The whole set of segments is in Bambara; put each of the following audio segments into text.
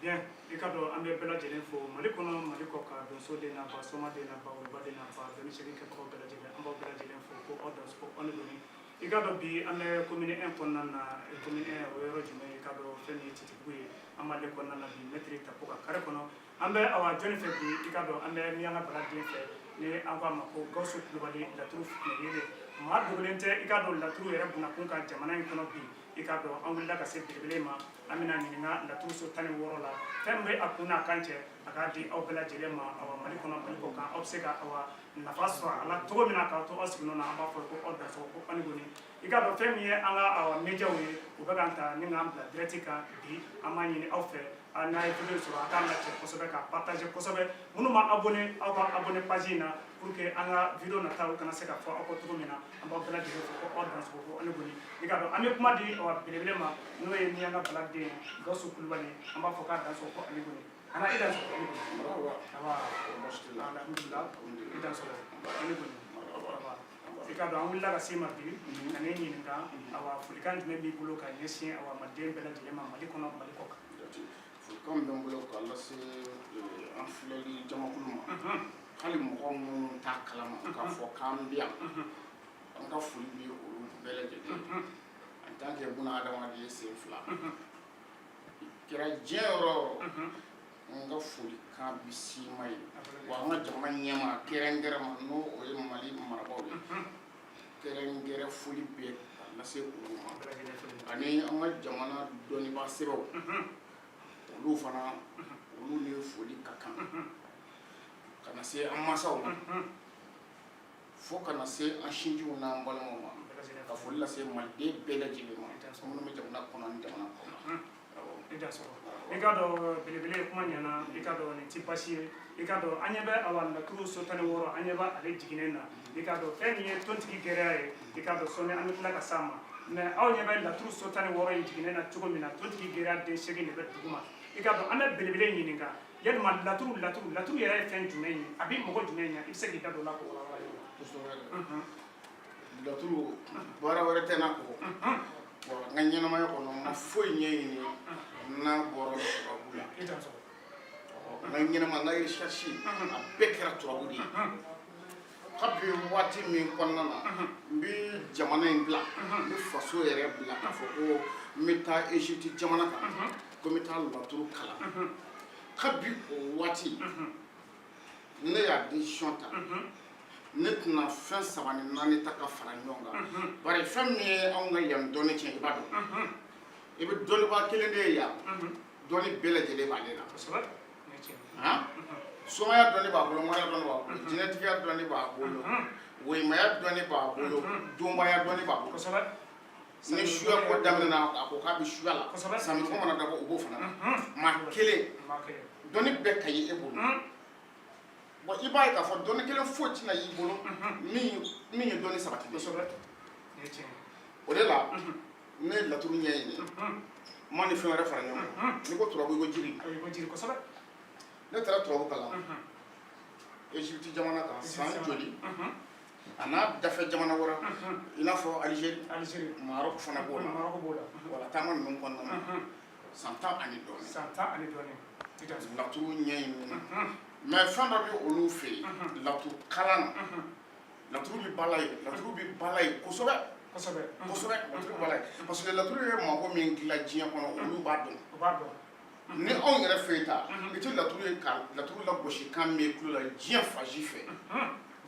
Bien, i ka dɔn an bɛ bɛɛ lajɛlen fo Mali kɔnɔ, Mali kɔ kan, donso den na ba, soma den na ba, woloba den na ba, dɔnni segin kɛbagaw bɛɛ lajɛlen, an b'aw bɛɛ lajɛlen fo ko aw dansogo, aw ni doni. I ka dɔn bi an bɛ commune 1 kɔnɔna na. Commune 1, o ye yɔrɔ jumɛn ye? I ka dɔn fɛn min ye Titibugu ye, an b'ale kɔnɔna na bi, maître Tapo ka carré kɔnɔ. An bɛ awa jɔnni fɛ bi? I ka dɔn an bɛ Miɲanka Bala den fɛ, ni an ko a ma ko Gawusu Kulubali, laturu fitinɛ yelen, maa dogolen tɛ. I ka dɔn laturu yɛrɛ bunakun kan jamana in kɔnɔ bi. I ka dɔn an wulila ka se belebele ma. An bɛna ɲininka laturu so 16 la, fɛn min bɛ a kun n'a kan cɛ, a k'a di aw bɛɛ lajɛlen ma. Awa, Mali kɔnɔ, Mali kɔ kan, aw bɛ se ka awa nafa sɔrɔ a la cogo min na k'aw to aw sigiyɔrɔ na. An b'a fɔ ko aw dansogo, ko aw ni goni. I ka dɔn fɛn min ye an ka awa médiaw ye, u bɛ k'an ta ni k'an bila direct kan bi. An b'a ɲini aw fɛ, n'a ye vidéo sɔrɔ, a k'a lajɛ kosɛbɛ, k'a partager kosɛbɛ. Minnu ma abonné, aw ka abonné page in na pour que an ka vidéo nataw kana se ka fɔ aw kɔ cogo min na. An b'aw bɛɛ lajɛlen fo ko aw dansogo, ko aw ni goni. I ka dɔn an bɛ kuma di awa belebele ma, n'o ye Miɲanka Bala den Gawusu Kulubali. An b'a fɔ k'a dansogo, ko ani goni. Ana i dansogo, ani goni. Aba, alhamdulillah. I dansogo, ani goni. Aba, i ka dɔn an wulila ka se ma bi ka ne ɲininka, awa folikan jumɛn b'i bolo ka ɲɛsin awa maliden bɛɛ lajɛlen ma, Mali kɔnɔ, Mali kɔ kan? Folikan bɛ n bolo k'a lase an filɛli jamakulu ma, hali mɔgɔ minnu t'a kalama k'a fɔ k'an bɛ yan, an ka foli bɛ olu bɛɛ lajɛlen. En tant que buna adamaden sen fila, i kɛra diɲɛ yɔrɔ o yɔrɔ, n ka folikan bɛ s'i ma ye. Wa an ka jamana ɲɛmaa kɛrɛnkɛrɛn ma, n'o o ye Mali marabaaw ye, kɛrɛnkɛrɛn foli bɛ ka lase olu ma, ani an ka jamana dɔnnibaa sɛbɛw, olu fana, olu ni foli ka kan, ka na se an mansaw ma, fo ka na se an sinjiw n'an balimaw ma, ka foli lase maliden bɛɛ lajɛlen ma, minnu bɛ jamana kɔnɔ ni jamana kɔ. I da sɔrɔ. I ka dɔn belebele, kuma ɲɛna. I ka dɔn nin ti basi ye. I ka dɔn an ɲɛ bɛ awa laturu so 16, an ɲɛ bɛ ale jiginnen na. I ka dɔn fɛn min ye tontigi gɛrɛya ye, i ka dɔn sɔnni an bɛ tila ka s'a ma. Mais aw ɲɛ bɛ laturu so 16 in jiginnen na cogo min na, tontigi gɛrɛya den seegin de bɛ dugu ma. I ka dɔn an bɛ belebele ɲininka, yalima laturu yɛrɛ ye fɛn jumɛn ye? A bɛ mɔgɔ jumɛn ɲɛ? I bɛ se k'i da don o la k'o walawala? Kosɛbɛ. Laturu, baara wɛrɛ tɛ n'a kɔ. Wa n ka ɲɛnamaya kɔnɔ, n ma foyi ɲɛɲini n'a bɔra turabu la. I dan sɔrɔ. N ka ɲɛnama, n ka recherche, a bɛɛ kɛra turabu de ye. Kabi waati min kɔnɔna na n bɛ jamana in bila, n bɛ faso yɛrɛ bila, k'a fɔ ko n bɛ taa Égypte jamana kan, ko n bɛ taa laturu kalan, kabi o waati ne y'a décision ta, ne tɛna fɛn saba ni naani ta ka fara ɲɔgɔn kan. Bari fɛn min ye anw ka yan dɔnni tiɲɛ, i b'a dɔn, i bɛ dɔnnibaa kelen de ye yan, dɔnni bɛɛ lajɛlen b'ale la. Kosɛbɛ, nin ye tiɲɛ ye. Han, somaya dɔnni b'a bolo, moriya dɔnni b'a bolo, jinɛtigiya dɔnni b'a bolo, woyimaya dɔnni b'a bolo, donbaya dɔnni b'a bolo. Ni suya ko daminɛna, a ko k'a bɛ suya la. Samiko mana dabɔ, o b'o fana na. Maa kelen, maa kelen, dɔnni bɛɛ ka ɲi e bolo. Bon, i b'a ye k'a fɔ dɔnni kelen foyi tɛna y'i bolo min ye dɔnni sabatilen ye. Kosɛbɛ, nin ye tiɲɛ ye. O de la ne ye laturu ɲɛɲini, n ma ni fɛn wɛrɛ fara ɲɔgɔn kan. N'i ko turabu, i ko jiri. I ko jiri, kosɛbɛ. Ne taara turabu kalan Égypte jamana kan san joli, a n'a dafɛ jamana wɛrɛ, i n'a fɔ Algérie. Algérie. Maroc fana b'o la. Maroc b'o la. Wala, taama ninnu kɔnɔna na, san 10 ani dɔɔnin. San 10 ani dɔɔnin, i da sɔrɔ. Laturu ɲɛɲini, mais fɛn dɔ bɛ olu fɛ yen laturu kalan na, laturu bɛ bala yen, laturu bɛ bala yen kosɛbɛ. Kosɛbɛ, laturu bɛ bala yen parce que laturu ye mako min dilan diɲɛ kɔnɔ, olu b'a dɔn. U b'a dɔn. Ni anw yɛrɛ fɛ yen ta, i tɛ laturu ye ka laturu lagosi kan mɛn tulo la diɲɛ fan si fɛ Nin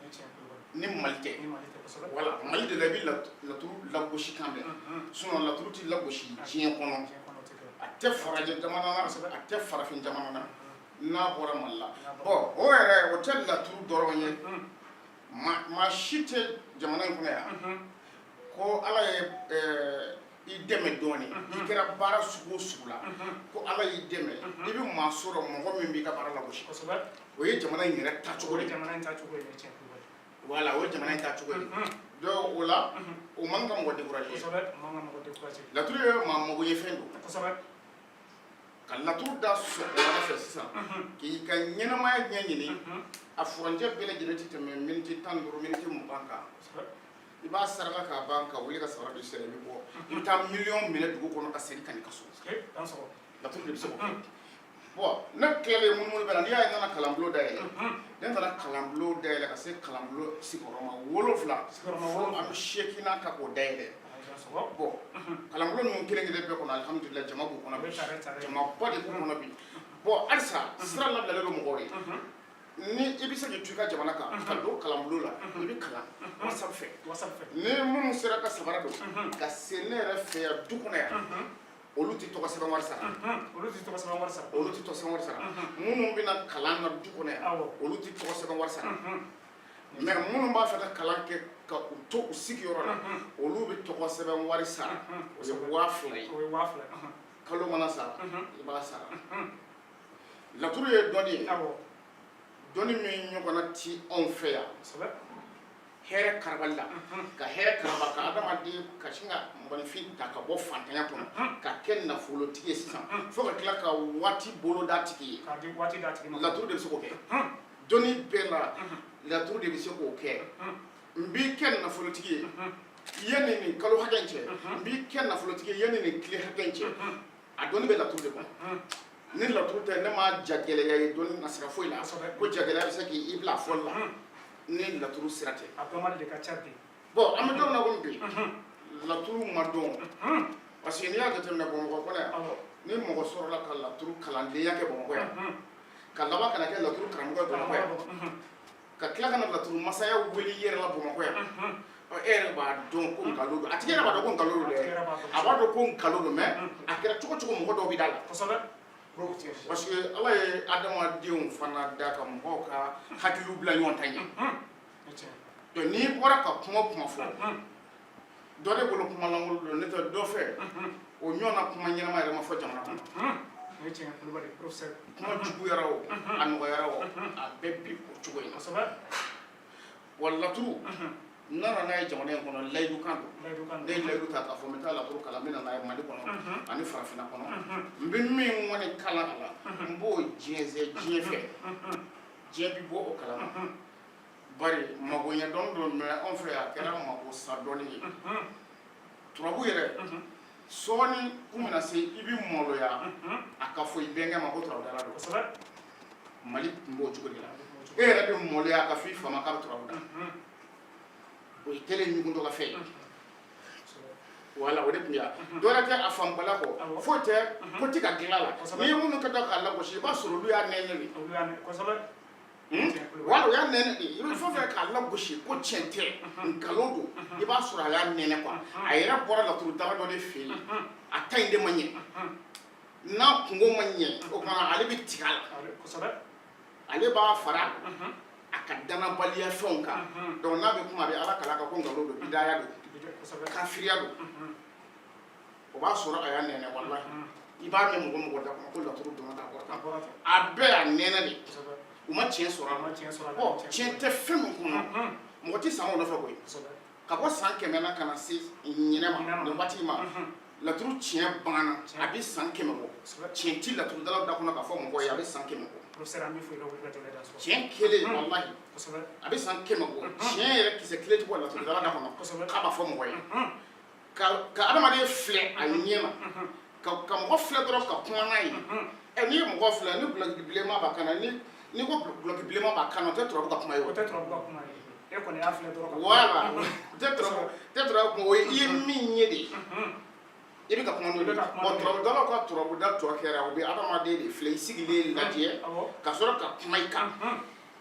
ye tiɲɛ ye. Ni Mali tɛ. Ni Mali tɛ, kosɛbɛ. Wala, Mali de la i bɛ laturu lagosi kan mɛn, sinon laturu tɛ lagosi diɲɛ kɔnɔ. Diɲɛ kɔnɔ, o tɛ kɛ. A tɛ farajɛ jamana na, a tɛ farafin jamana na n'a bɔra Mali la. Bon, o yɛrɛ, o tɛ laturu dɔrɔn ye. Maa si tɛ jamana in kɔnɔ yan ko Ala ye i dɛmɛ dɔɔnin, i kɛra baara sugu o sugu la, ko Ala y'i dɛmɛ, i bɛ maa sɔrɔ, mɔgɔ min b'i ka baara lagosi. O ye jamana in yɛrɛ taacogo O de ye ye. Jamana in taacogo ye, nin ye tiɲɛ ye. Voilà, o ye jamana in taacogo ye. Donc o la, o man ka mɔgɔ décourager. Kosɛbɛ, o man ka mɔgɔ décourager. Laturu ye maa mago ye fɛn don. Ka laturu da sɔgɔmada fɛ sisan k'i ka ɲɛnamaya ɲɛɲini, a furancɛ bɛɛ lajɛlen tɛ tɛmɛ miniti 15, miniti 20 kan. I b'a saraka k'a ban, ka wuli ka sabara don sira, i bɛ bɔ, i bɛ taa miliyɔn minɛ dugu kɔnɔ ka segin ka n'i ka so. Dan sɔgɔ. Laturu de bɛ se k'o kɛ. Bon, ne tilalen munumunu bɛɛ la, n'i y'a ye n nana kalanbulon dayɛlɛ, ne nana kalanbulon dayɛlɛ ka se kalanbulon sigiyɔrɔma 7, Sigiyɔrɔma fo 7. an bɛ 8 nan kan k'o dayɛlɛ. Bon, kalanbulon ninnu kelen kelen bɛɛ kɔnɔ, alihamudulila, jama b'u kɔnɔ bi. A bɛ tare tare. Jamaba de b'u kɔnɔ bi. Bon, halisa sira labilalen don mɔgɔw ye. Ni i bɛ se k'i to i ka jamana kan ka don kalanbulon la, i bɛ kalan WhatsApp fɛ. WhatsApp fɛ. Ni minnu sera ka sabara don ka se ne yɛrɛ fɛ yan, du kɔnɔ yan, olu tɛ tɔgɔ sɛbɛn wari sara. Olu tɛ tɔgɔ sɛbɛn wari sara. Olu tɛ tɔgɔ sɛbɛn wari sara. Minnu bɛna kalan na du kɔnɔ yan, olu tɛ tɔgɔ sɛbɛn wari sara. Mais minnu b'a fɛ ka kalan kɛ ka u to u sigiyɔrɔ la, olu bɛ tɔgɔ sɛbɛn wari sara, o ye 2000 ye. O ye 2000. Kalo mana sara, i b'a sara. Laturu ye dɔnni ye, dɔnni min ɲɔgɔnna ti anw fɛ yan. Hɛrɛ karabali la, ka hɛrɛ karaba, ka adamaden ka sin ka mɔgɔninfin ta ka bɔ fantanya kɔnɔ ka kɛ nafolotigi ye sisan, fo ka tila ka waati boloda tigi ye. K'a di waati d'a tigi ma. Laturu de bɛ se k'o kɛ. Dɔnni bɛɛ la, laturu de bɛ se k'o kɛ. N b'i kɛ nafolotigi ye yanni nin kalo hakɛ in cɛ, n b'i kɛ nafolotigi ye yanni nin tile hakɛ in cɛ, a dɔnni bɛ laturu de kɔnɔ. Ni laturu tɛ, ne ma jagɛlɛya ye dɔnni nasira foyi la ko jagɛlɛya bɛ se k'i bila fɔli la ni laturu sira tɛ. A dɔnbali de ka ca bi. Bon, an bɛ don min na komi bi, laturu ma dɔn, parce que n'i y'a jateminɛ Bamakɔ kɔnɔ yan, ni mɔgɔ sɔrɔla ka laturu kalandenya kɛ Bamakɔ yan, ka laban ka na kɛ laturu karamɔgɔ ye Bamakɔ yan, ka tila ka na laturu masaya wele i yɛrɛ la Bamakɔ yan, e yɛrɛ b'a dɔn ko nkalon don. A tigi yɛrɛ b'a dɔn ko nkalon don dɛ, a b'a dɔn ko nkalon don, mais a kɛra cogo cogo, mɔgɔ dɔw bɛ da la. Parce que Ala ye adamadenw fana da ka mɔgɔw ka hakiliw bila ɲɔgɔn ta ɲɛ. Donc n'i bɔra ka kuma o kuma fɔ, dɔ de bolo kuma lankolon don, ne tɛ dɔ fɛ o ɲɔgɔnna kuma ɲɛnama yɛrɛ ma fɔ jamana kɔnɔ. Kuma juguyara o, a nɔgɔyara o, a bɛɛ bi o cogo in na. Wa laturu, n nana n'a ye jamana in kɔnɔ, layidu kan don. Ne ye layidu ta k'a fɔ n bɛ taa laturu kalan, n bɛ na n'a ye Mali kɔnɔ ani farafinna kɔnɔ. N bɛ min kɔni kalan a la, n b'o jɛnsɛn diɲɛ fɛ, diɲɛ bɛ bɔ o kalama. Bari magoɲɛ dɔnni don, mais anw fɛ yan, a kɛra mago sa dɔnni ye. Turabu yɛrɛ sɔɔni kun bɛna se, i bɛ maloya a ka fɔ i bɛnkɛ ma ko turabudala don. Mali tun b'o cogo de la. E yɛrɛ bɛ maloya a ka fɔ i fa ma k'a bɛ turabu da. O ye kelen ɲugutɔ ka fɛn ye. Wala, o de tun y'a dɔwɛrɛ tɛ, a fanbala kɔ foyi tɛ, ko tɛ ka dilan la. N'i ye minnu kɛ k'a lagosi, i b'a sɔrɔ olu y'a nɛnɛ de. Wala, o y'a nɛnɛ de. I bɛ fɛn fɛn k'a lagosi ko tiɲɛ tɛ, nkalon don, i b'a sɔrɔ a y'a nɛnɛ quoi. A yɛrɛ bɔra laturudala dɔ de fɛ yen, a ta in de ma ɲɛ. N'a kungo ma ɲɛ, o tuma ale bɛ tigɛ a la, ale b'a fara a ka danabaliya fɛnw kan. Donc n'a bɛ kuma, a bɛ Ala kala kan ko nkalon don, bidaya don, kafiriya don. O b'a sɔrɔ a y'a nɛnɛ. Walahi, i b'a mɛn mɔgɔ mɔgɔ da kɔnɔ ko laturu donna k'a bɔra tan, a bɛɛ y'a nɛnɛ de. U ma tiɲɛ sɔrɔ a la. Bon, tiɲɛ tɛ fɛn min kɔnɔ, mɔgɔ tɛ san o nɔfɛ koyi. Ka bɔ san 100 na ka na se ɲinɛ ma, nin waati ma, laturu tiɲɛ banna, a bɛ san 100 bɔ. Tiɲɛ ti laturudalaw da kɔnɔ k'a fɔ mɔgɔ ye, a bɛ san 100 bɔ. Tiɲɛ kelen, walahi, a bɛ san 100 bɔ. Tiɲɛ yɛrɛ kisɛ kelen tɛ bɔ laturudala da kɔnɔ k'a b'a fɔ mɔgɔ ye. Ka adamaden filɛ a ɲɛ ma, ka mɔgɔ filɛ dɔrɔn ka kuma n'a ye. Ɛ, n'i ye mɔgɔ filɛ ni dulɔki bilenman b'a kan na, ni n'i ko dulɔki bilenman b'a kan na, o tɛ turabu ka kuma ye o. O tɛ turabu ka kuma ye. E kɔni y'a filɛ dɔrɔn ka kuma. Wala, o tɛ turabu, tɛ turabu kuma. O ye i ye min ye de, i bɛ ka kuma n'o de ye. Bon, turabudalaw ka turabuda tɔ kɛra u bɛ adamaden de filɛ, i sigilen lajɛ ka sɔrɔ ka kuma i kan.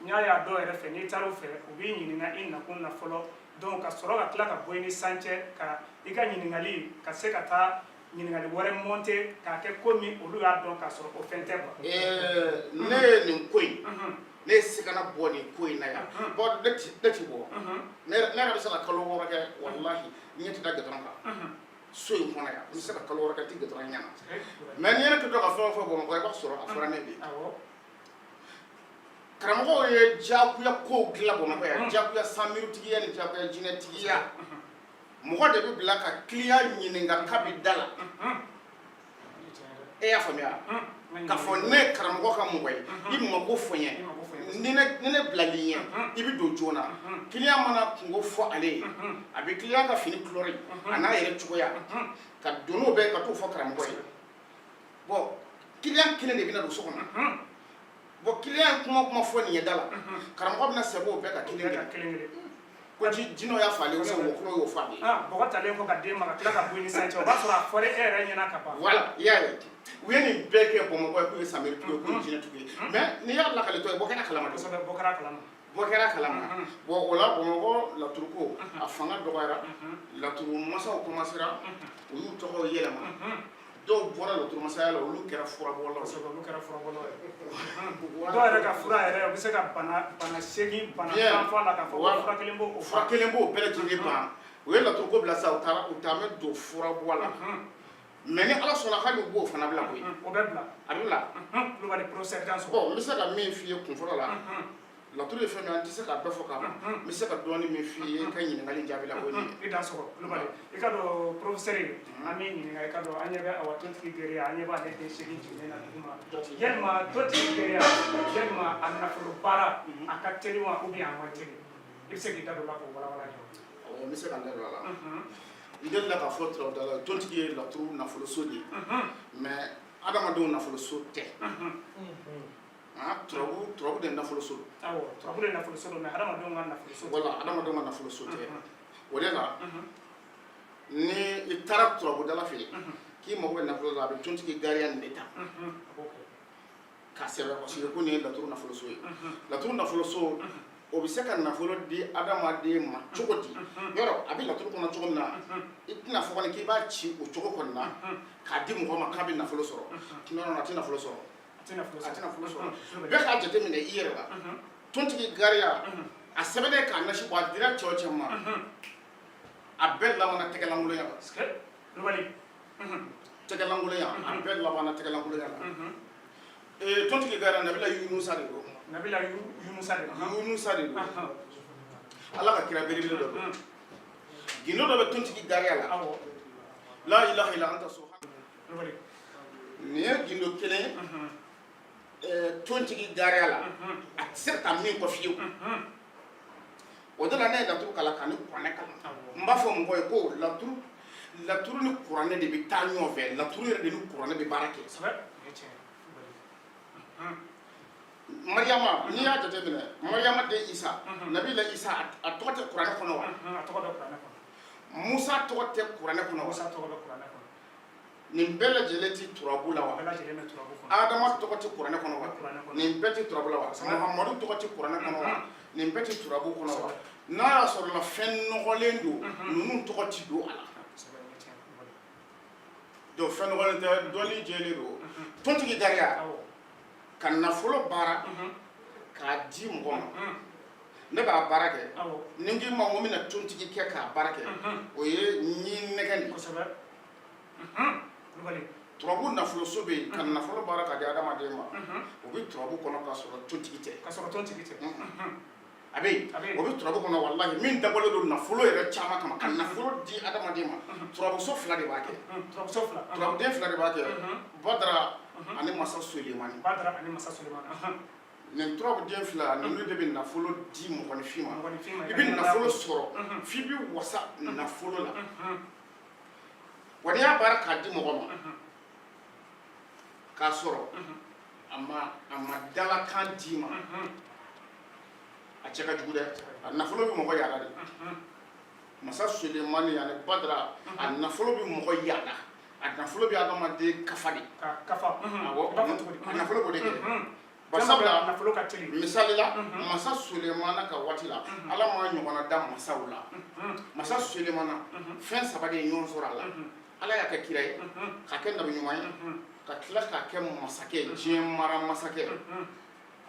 N y'a ye a dɔw yɛrɛ fɛ, n'i taara u fɛ, u b'i ɲininka i nakun na fɔlɔ. Donc ka sɔrɔ ka tila ka bɔ i ni san cɛ, ka i ka ɲininkali ka se ka taa ɲininkali wɛrɛ monter k'a kɛ komi olu y'a dɔn k'a sɔrɔ o fɛn tɛ quoi. Ne ye nin ko in, ne ye sigana bɔ nin ko in na yan. Bon, ne ti bɔ. Ne yɛrɛ bɛ se ka kalo 6 kɛ, walahi, n ɲɛ tɛ da gudɔrɔn kan so in kɔnɔ yan. N bɛ se ka kalo 6 kɛ, n tɛ gudɔrɔn ɲɛ na. Mais ni ne tɛ dɔn ka fɛn o fɛn Bamakɔ, i b'a sɔrɔ a fɔra ne de ye. Karamɔgɔw ye diyagoya kow dilan Bamakɔ yan, diyagoya sanmirutigiya ni diyagoya jinɛtigiya. Mɔgɔ de bɛ bila ka client ɲininka kabi da la. E y'a faamuya k'a fɔ ne ye karamɔgɔ ka mɔgɔ ye, i mako fɔ n ye, ni ne bilal'i ɲɛ, i bɛ don joona. Client mana kungo fɔ ale ye, a bɛ client ka fini kulɔri a n'a yɛrɛ cogoya ka don n'o bɛɛ ka t'o fɔ karamɔgɔ ye. Bon, Client kelen de bɛna don so kɔnɔ. Bon, client ye kuma o kuma fɔ nin ye da la, karamɔgɔ bɛna sɛbɛn o bɛɛ kan kelen kelen kelen. Kelen. Ko jinɛw y'a fɔ ale ye, ou bien wɔkulɔw y'o fɔ ale ye. Ah, bɔgɔ talen kɔ ka den ma ka tila ka bɔ i ni san cɛ, o b'a sɔrɔ a fɔra e yɛrɛ ɲɛna ka ban. Voilà, i y'a ye, u ye nin bɛɛ kɛ Bamakɔ ye k'u ye sameritigiw ye, k'u ye jinɛtigiw ye, mais n'i y'a lakale tɔ ye, bɔ kɛra kalama de. Kosɛbɛ, bɔ kɛra kalama. Bɔ kɛra kalama. Bon, o la Bamakɔ laturuko a fanga dɔgɔyara. Laturu masaw commencera, u y'u tɔgɔw yɛlɛma. Dɔw bɔra laturu masaya la, olu kɛra furabɔlaw ye. Kosɛbɛ, olu kɛra furabɔlaw ye. Dɔw yɛrɛ ka fura yɛrɛ, u bɛ se ka bana 8, bana 10 fɔ a la k'a fɔ ko fura kelen b'o Fura kelen b'o bɛɛ lajɛlen ban. U ye laturuko bila sa, u taara u taa bɛ don furabɔ la. Mais ni Ala sɔnna, hali u b'o fana bila koyi. O bɛ bila. A bɛ bila. Kulubali, professeur Danso. Bon, n bɛ se ka min f'i ye kun fɔlɔ la, laturu ye fɛn min ye, an tɛ se k'a bɛɛ fɔ ka ban. N bɛ se ka dɔɔnin min f'i ye i ka ɲininkali jaabi la, o ye nin ye. I dan sɔgɔ, Kulubali. I ka dɔn, professeur, an b'i ɲininka. I ka dɔn, an ɲɛ bɛ awa tontigi geriya, an ɲɛ b'ale den 8 jiginnen na duguma. Yalima tontigi geriya, yalima a nafolo baara a ka teli wa, ou bien a man teli? I bɛ se k'i da don o la k'o walawala an ye? Awɔ, n bɛ se ka n da don a la. N delila k'a fɔ turabudala la, tontigi ye laturu nafoloso de ye, mais adamadenw nafoloso tɛ. Ah, turabu de nafoloso don. Awɔ, turabu de nafoloso don, mais hadamadenw ka nafoloso tɛ. Voilà, adamadenw ka nafoloso tɛ. O de la, ni i taara turabudala fɛ yen k'i mago bɛ nafolo la, a bɛ tontigi gariya nin de ta A b'o kɛ. k'a sɛbɛn, parce que ko nin ye laturu nafoloso ye. Laturu nafoloso, o bɛ se ka nafolo di adamaden ma cogo di? Yɔrɔ a bɛ laturu kɔnɔ cogo min na, i tɛna fɔ kɔni k'i b'a ci o cogo kɔni na k'a di mɔgɔ ma k'a bɛ nafolo sɔrɔ. Non, non, a tɛ nafolo sɔrɔ. A tɛ nafolo A sɔrɔ. tɛ nafolo sɔrɔ. Bɛɛ k'a jateminɛ i yɛrɛ la, tontigi gariya a sɛbɛnnen k'a nasi bɔ, a dira cɛ o cɛ ma, a bɛɛ labanna tɛgɛlankolonya la. Kulubali. Tɛgɛlankolonya, a bɛɛ labanna tɛgɛlankolonya la. Tontigi gariya, Nabila Yunusa de don. Nabila Yunusa de don. Yunusa de don, Ala ka kira belebele dɔ don. Gindo dɔ bɛ tontigi gariya la. La ilaha illa anta subhan. Kulubali. Nin ye gindo kelen ye tontigi gariya la, a tɛ se ka taa min kɔ fiyewu. O de la ne ye laturu kalan ka ni kuranɛ kalan. N b'a fɔ mɔgɔ ye ko laturu ni kuranɛ de bɛ taa ɲɔgɔn fɛ. Laturu yɛrɛ de ni kuranɛ bɛ baara kɛ. Kosɛbɛ, o ye tiɲɛ ye. Mariyama, n'i y'a jateminɛ, Mariyama den Isa, Nabila Isa, a tɔgɔ tɛ kuranɛ kɔnɔ wa? A tɔgɔ bɛ kuranɛ kɔnɔ. Musa tɔgɔ tɛ kuranɛ kɔnɔ wa? Musa tɔgɔ bɛ kuranɛ kɔnɔ. Nin bɛɛ lajɛlen tɛ turabu la wa? Bɛɛ lajɛlen bɛ turabu kɔnɔ. Adama tɔgɔ tɛ kuranɛ kɔnɔ wa? Kuranɛ kɔnɔ. Nin bɛɛ tɛ turabu la wa? Muhamadu tɔgɔ tɛ kuranɛ kɔnɔ wa? Nin bɛɛ tɛ turabu kɔnɔ wa? N'a y'a sɔrɔ la fɛn nɔgɔlen don, ninnu tɔgɔ ti don a la. Kosɛbɛ, o ye tiɲɛ ye. Donc fɛn nɔgɔlen tɛ, dɔnni jɛlen don. Tontigi gariya, ka nafolo baara k'a di mɔgɔ ma, ne b'a baara kɛ. Ni n k'i ma ko n bɛna tontigi kɛ k'a baara kɛ, o ye ɲi nɛgɛ de ye. Kosɛbɛ, Kulubali. Turabu nafoloso bɛ yen ka nafolo baara k'a di adamaden ma, o bɛ turabu kɔnɔ k'a sɔrɔ tontigi tɛ. Ka sɔrɔ tontigi tɛ. A bɛ yen. A bɛ yen. O bɛ turabu kɔnɔ, walahi, min dabɔlen don nafolo yɛrɛ caman kama ka nafolo di adamaden ma, turabuso fila de b'a kɛ. Turabuso fila. Turabuden fila de b'a kɛ, Badara ani Masa Sulemani. Badara ani Masa Sulemani. Nin turabuden fila ninnu de bɛ nafolo di mɔgɔninfin ma. Mɔgɔninfin ma. I bɛ nafolo sɔrɔ f'i bɛ wasa nafolo la. Wa n'i y'a baara k'a di mɔgɔ ma k'a sɔrɔ a ma dalakan d'i ma, a cɛ ka jugu dɛ. A nafolo bɛ mɔgɔ yaada de. Masa Sulemani ani Badara, a nafolo bɛ mɔgɔ yaada, a nafolo bɛ adamaden kafa de. Ka kafa. Awɔ. I b'a fɔ cogo di? A nafolo b'o de kɛ. Barisabula nafolo ka teli. Misali la, Masa Sulemana ka waati la, Ala ma ɲɔgɔnna da masaw la. Masa Sulemana, fɛn saba de ye ɲɔgɔn sɔrɔ a la. Ala y'a kɛ kira ye, k'a kɛ nabi ɲuman ye, ka tila k'a kɛ masakɛ ye, diɲɛ mara masakɛ.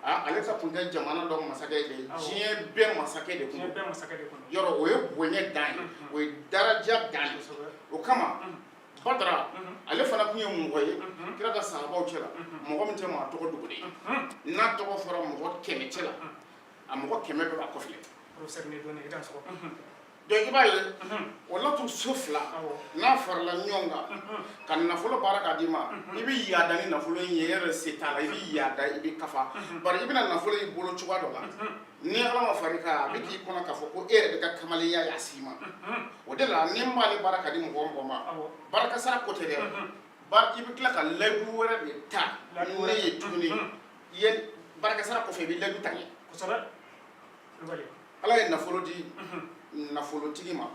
Ah, ale ta tun tɛ jamana dɔ masakɛ ye dɛ, diɲɛ bɛɛ masakɛ de kun Diɲɛ don. bɛɛ masakɛ de kɔnɔ. Yɔrɔ o ye bonya dan ye, o ye daraja dan ye. O kama Badara, ale fana tun ye mɔgɔ ye kira ka sahabaw cɛ la, mɔgɔ min tɛ maa tɔgɔ dogolen ye. N'a tɔgɔ fɔra mɔgɔ 100 cɛ la, a mɔgɔ 100 bɛɛ b'a kɔfilɛ. Professeur, ni dɔnni, i dan sɔgɔ. Donc i b'a ye, o laturu so fila, n'a farala ɲɔgɔn kan ka nafolo baara k'a d'i ma, i bɛ yaada ni nafolo in ye, e yɛrɛ se t'a la, i bɛ yaada, i bɛ kafa, bari i bɛna nafolo i bolo cogoya dɔ la, ni Ala ma far'i kan, a bɛ k'i kɔnɔ k'a fɔ ko e yɛrɛ de ka kamalenya y'a s'i ma. O de la, ni n b'ale baara ka di mɔgɔ o mɔgɔ ma, barakasara ko tɛ dɛ. Ba, i bɛ tila ka layidu wɛrɛ de ta ne ye tuguni. I ye baarakɛsara kɔfɛ, i bɛ layidu ta n ye. Kosɛbɛ, Kulubali. Ala ye nafolo di nafolotigi ma,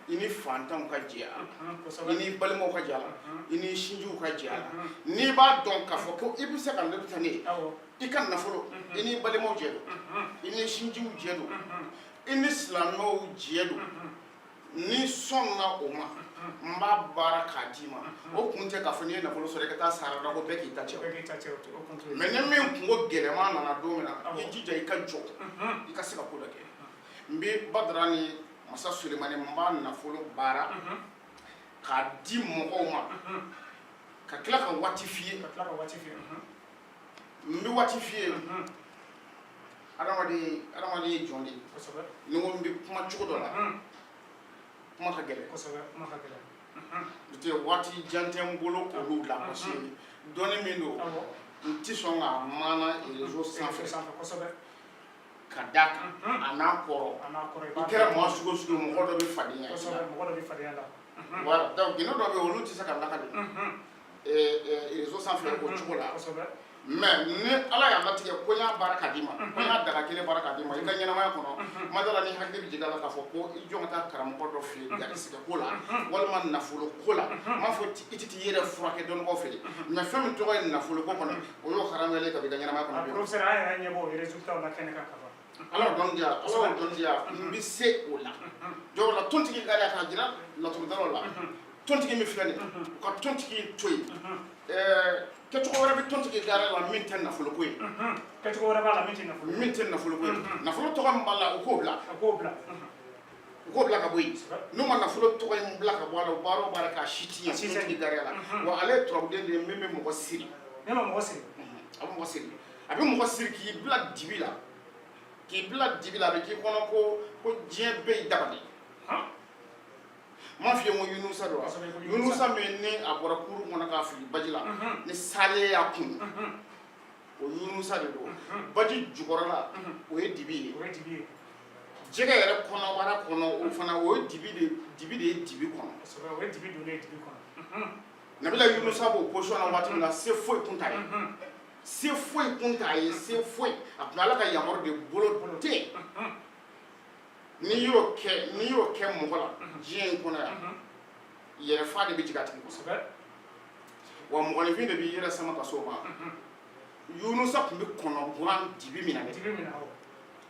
i ni fantanw ka jɛ a la, i ni balimaw ka jɛ a la, i ni sinjiw ka jɛ a la. N'i b'a dɔn k'a fɔ ko i bɛ se ka layidu ta ne ye, i ka nafolo, i ni balimaw jɛ don, i ni sinjiw jɛ don, i ni silamɛw jɛ don, n'i sɔnna o ma, n b'a baara k'a d'i ma. O kun tɛ k'a fɔ n'i ye nafolo sɔrɔ, i ka taa sara da ko bɛɛ k'i ta cɛ. Mais ni min kunko gɛlɛman nana don min na, i jija i ka jɔ, i ka se ka ko dɔ kɛ. N bɛ Badara ni Masa Sulemani, n b'a nafolo baara k'a di mɔgɔw ma, ka tila ka waati f'i ye. N bɛ waati f'i ye. Adamaden, adamaden ye jɔn de ye. Ni n ko n bɛ kuma cogo dɔ la, kuma ka gɛlɛn. Kosɛbɛ, kuma ka gɛlɛn. N'o tɛ, waati jan tɛ n bolo olu la, parce que dɔnni min don, n tɛ sɔn k'a maana réseau sanfɛ. Sanfɛ, kosɛbɛ. Ka d'a kan, a n'a kɔrɔ, a n'a kɔrɔ, i kɛra maa sugu o sugu ye, mɔgɔ dɔ bɛ fadenya i la. Kosɛbɛ, mɔgɔ dɔ bɛ fadenya la. Voilà, donc gindo dɔ bɛ yen, olu tɛ se ka lakali réseau sanfɛ o cogo la. Mais ni Ala y'a latigɛ ko n y'a baara k'a d'i ma, ko n y'a daga kelen baara k'a d'i ma i ka ɲɛnamaya kɔnɔ, kuma dɔ la, ni hakili bɛ jigin a la k'a fɔ ko i jɔn ka taa karamɔgɔ dɔ fɛ yen garisigɛ ko la walima nafolo ko la, n m'a fɔ i tɛ t'i yɛrɛ furakɛ dɔnnibagaw fɛ yen, mais fɛn min tɔgɔ ye nafolo ko kɔnɔ, o y'o haramuyalen ka bɔ i ka ɲɛnamaya kɔnɔ bi. Professeur, an yɛrɛ ɲɛ b'o résultat la kɛnɛ kan ka ban. Ala y'o dɔnni diyan, Ala y'o dɔnni diyan, n bɛ se o la. Donc la tontigi ka k'a jira laturudalaw la, tontigi min filɛ nin ye, u ka tontigi to yen. Kɛcogo wɛrɛ bɛ tontigi gaara la min tɛ nafoloko ye. Kɛcogo wɛrɛ b'a la min tɛ nafolo. Min tɛ nafoloko ye. Nafolo tɔgɔ min b'a la, u k'o bila. A k'o bila. U k'o bila ka bɔ yen. N'u ma nafolo tɔgɔ in bila ka bɔ a la, u baara o baara k'a si ti ɲɛ tontigi gariya la. Wa ale ye turabuden de ye min bɛ mɔgɔ siri. Ne ma mɔgɔ siri. A bɛ mɔgɔ siri, a bɛ mɔgɔ siri k'i bila dibi la, k'i bila dibi la. A bɛ k'i kɔnɔ ko diɲɛ bɛɛ y'i dabali. N m'a f'i ye ko Yunusa don wa? Yunusa min ni a bɔra kurun kɔnɔ k'a fili baji la, ni sale y'a kun, o Yunusa de don. Baji jukɔrɔla, o ye dibi ye. O ye dibi ye. Jɛgɛ yɛrɛ kɔnɔbara kɔnɔ, o fana o ye dibi de, dibi de ye dibi kɔnɔ. Kosɛbɛ, o ye dibi donnen ye dibi kɔnɔ. Nabila Yunusa b'o position na waati min na, se foyi kun t'a ye, se foyi kun t'a ye, se foyi. A tun bɛ Ala ka yamaru de bolo ten. N'i y'o kɛ mɔgɔ la diɲɛ in kɔnɔ yan, yɛrɛfa de bɛ jigin a tigi kɔnɔ. Wa mɔgɔninfin de b'i yɛrɛ sama ka s'o ma. Yunusa tun bɛ kɔnɔguwan dibi min na dɛ,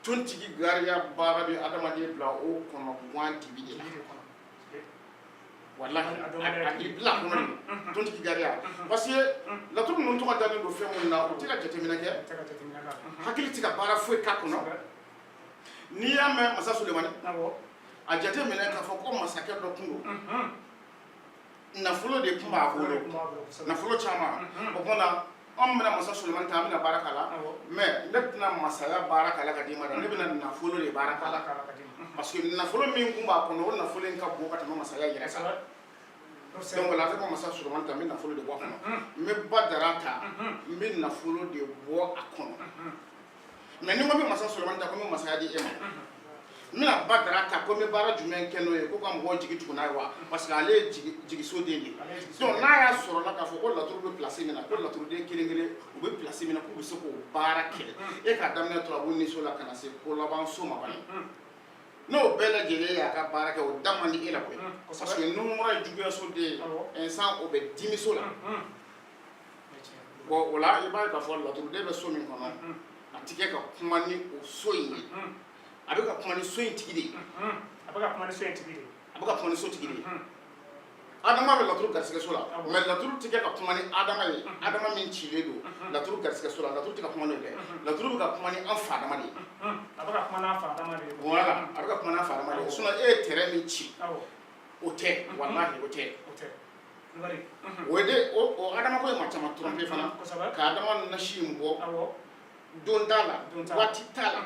tontigi gariya baara bɛ adamaden bila o kɔnɔguwan dibi de la. Walahi, a b'i bila a kɔnɔ de, tontigi gariya, parce que laturu ninnu tɔgɔ dalen don fɛn minnu na, u tɛ ka jateminɛ kɛ, hakili tɛ ka baara foyi k'a kɔnɔ. N'i y'a mɛn Masa Sulemani, a jate minɛ k'a fɔ ko masakɛ dɔ tun don, nafolo de tun b'a bolo, nafolo caman. O tuma na, anw bɛna Masa Sulemani ta, an bɛna baara k'a la, mais ne tɛna masaya baara k'a la ka d'i ma dɛ, ne bɛna nafolo de baara k'a la, parce que nafolo min tun b'a kɔnɔ, o nafolo in ka bon ka tɛmɛ masaya yɛrɛ kan. Donc o la, a tɛ ko Masa Sulemani ta, n bɛ nafolo de bɔ a kɔnɔ. N bɛ Badara ta, n bɛ nafolo de bɔ a kɔnɔ. Mais ni n ko n bɛ Masa Sulemani ta ko n bɛ masaya di e ma, n bɛna Badara ta ko n bɛ baara jumɛn kɛ n'o ye? Ko ka mɔgɔw jigi tugu n'a ye wa? Parce que ale ye jigiso den de ye. Donc n'a y'a sɔrɔ la k'a fɔ ko laturu bɛ place min na, ko laturuden kelen kelen u bɛ place min na, k'u bɛ se k'o baara kɛ, e k'a daminɛ turabu niso la ka na se ko laban so ma bani, n'o bɛɛ lajɛlen y'a ka baara kɛ, o da man di e la koyi, parce que numura ye juguyaso den ye, insan o bɛ dimiso la. Bon, o la, i b'a ye k'a fɔ laturuden bɛ so min kɔnɔ, a ti kɛ ka kuma ni o so in ye, a bɛ ka kuma ni so in tigi de ye. A bɛ ka kuma ni so in tigi de ye. A bɛ ka kuma ni so tigi de ye. Adama bɛ laturu garisɛgɛ so la, mais laturu ti kɛ ka kuma ni Adama ye, Adama min cilen don laturu garisɛgɛ so la. Laturu tɛ ka kuma n'o ye dɛ, laturu bɛ ka kuma ni an fa Adama de ye. A bɛ ka kuma n'a fa Adama de ye. Voilà, a bɛ ka kuma n'a fa Adama de ye. Sinon e ye tɛrɛn min ci, o tɛ, walahi o tɛ. O tɛ, Kulubali. O ye de o Adama ko ye maa caman tromper fana, ka Adama nasi in bɔ. Don t'a la, waati t'a la,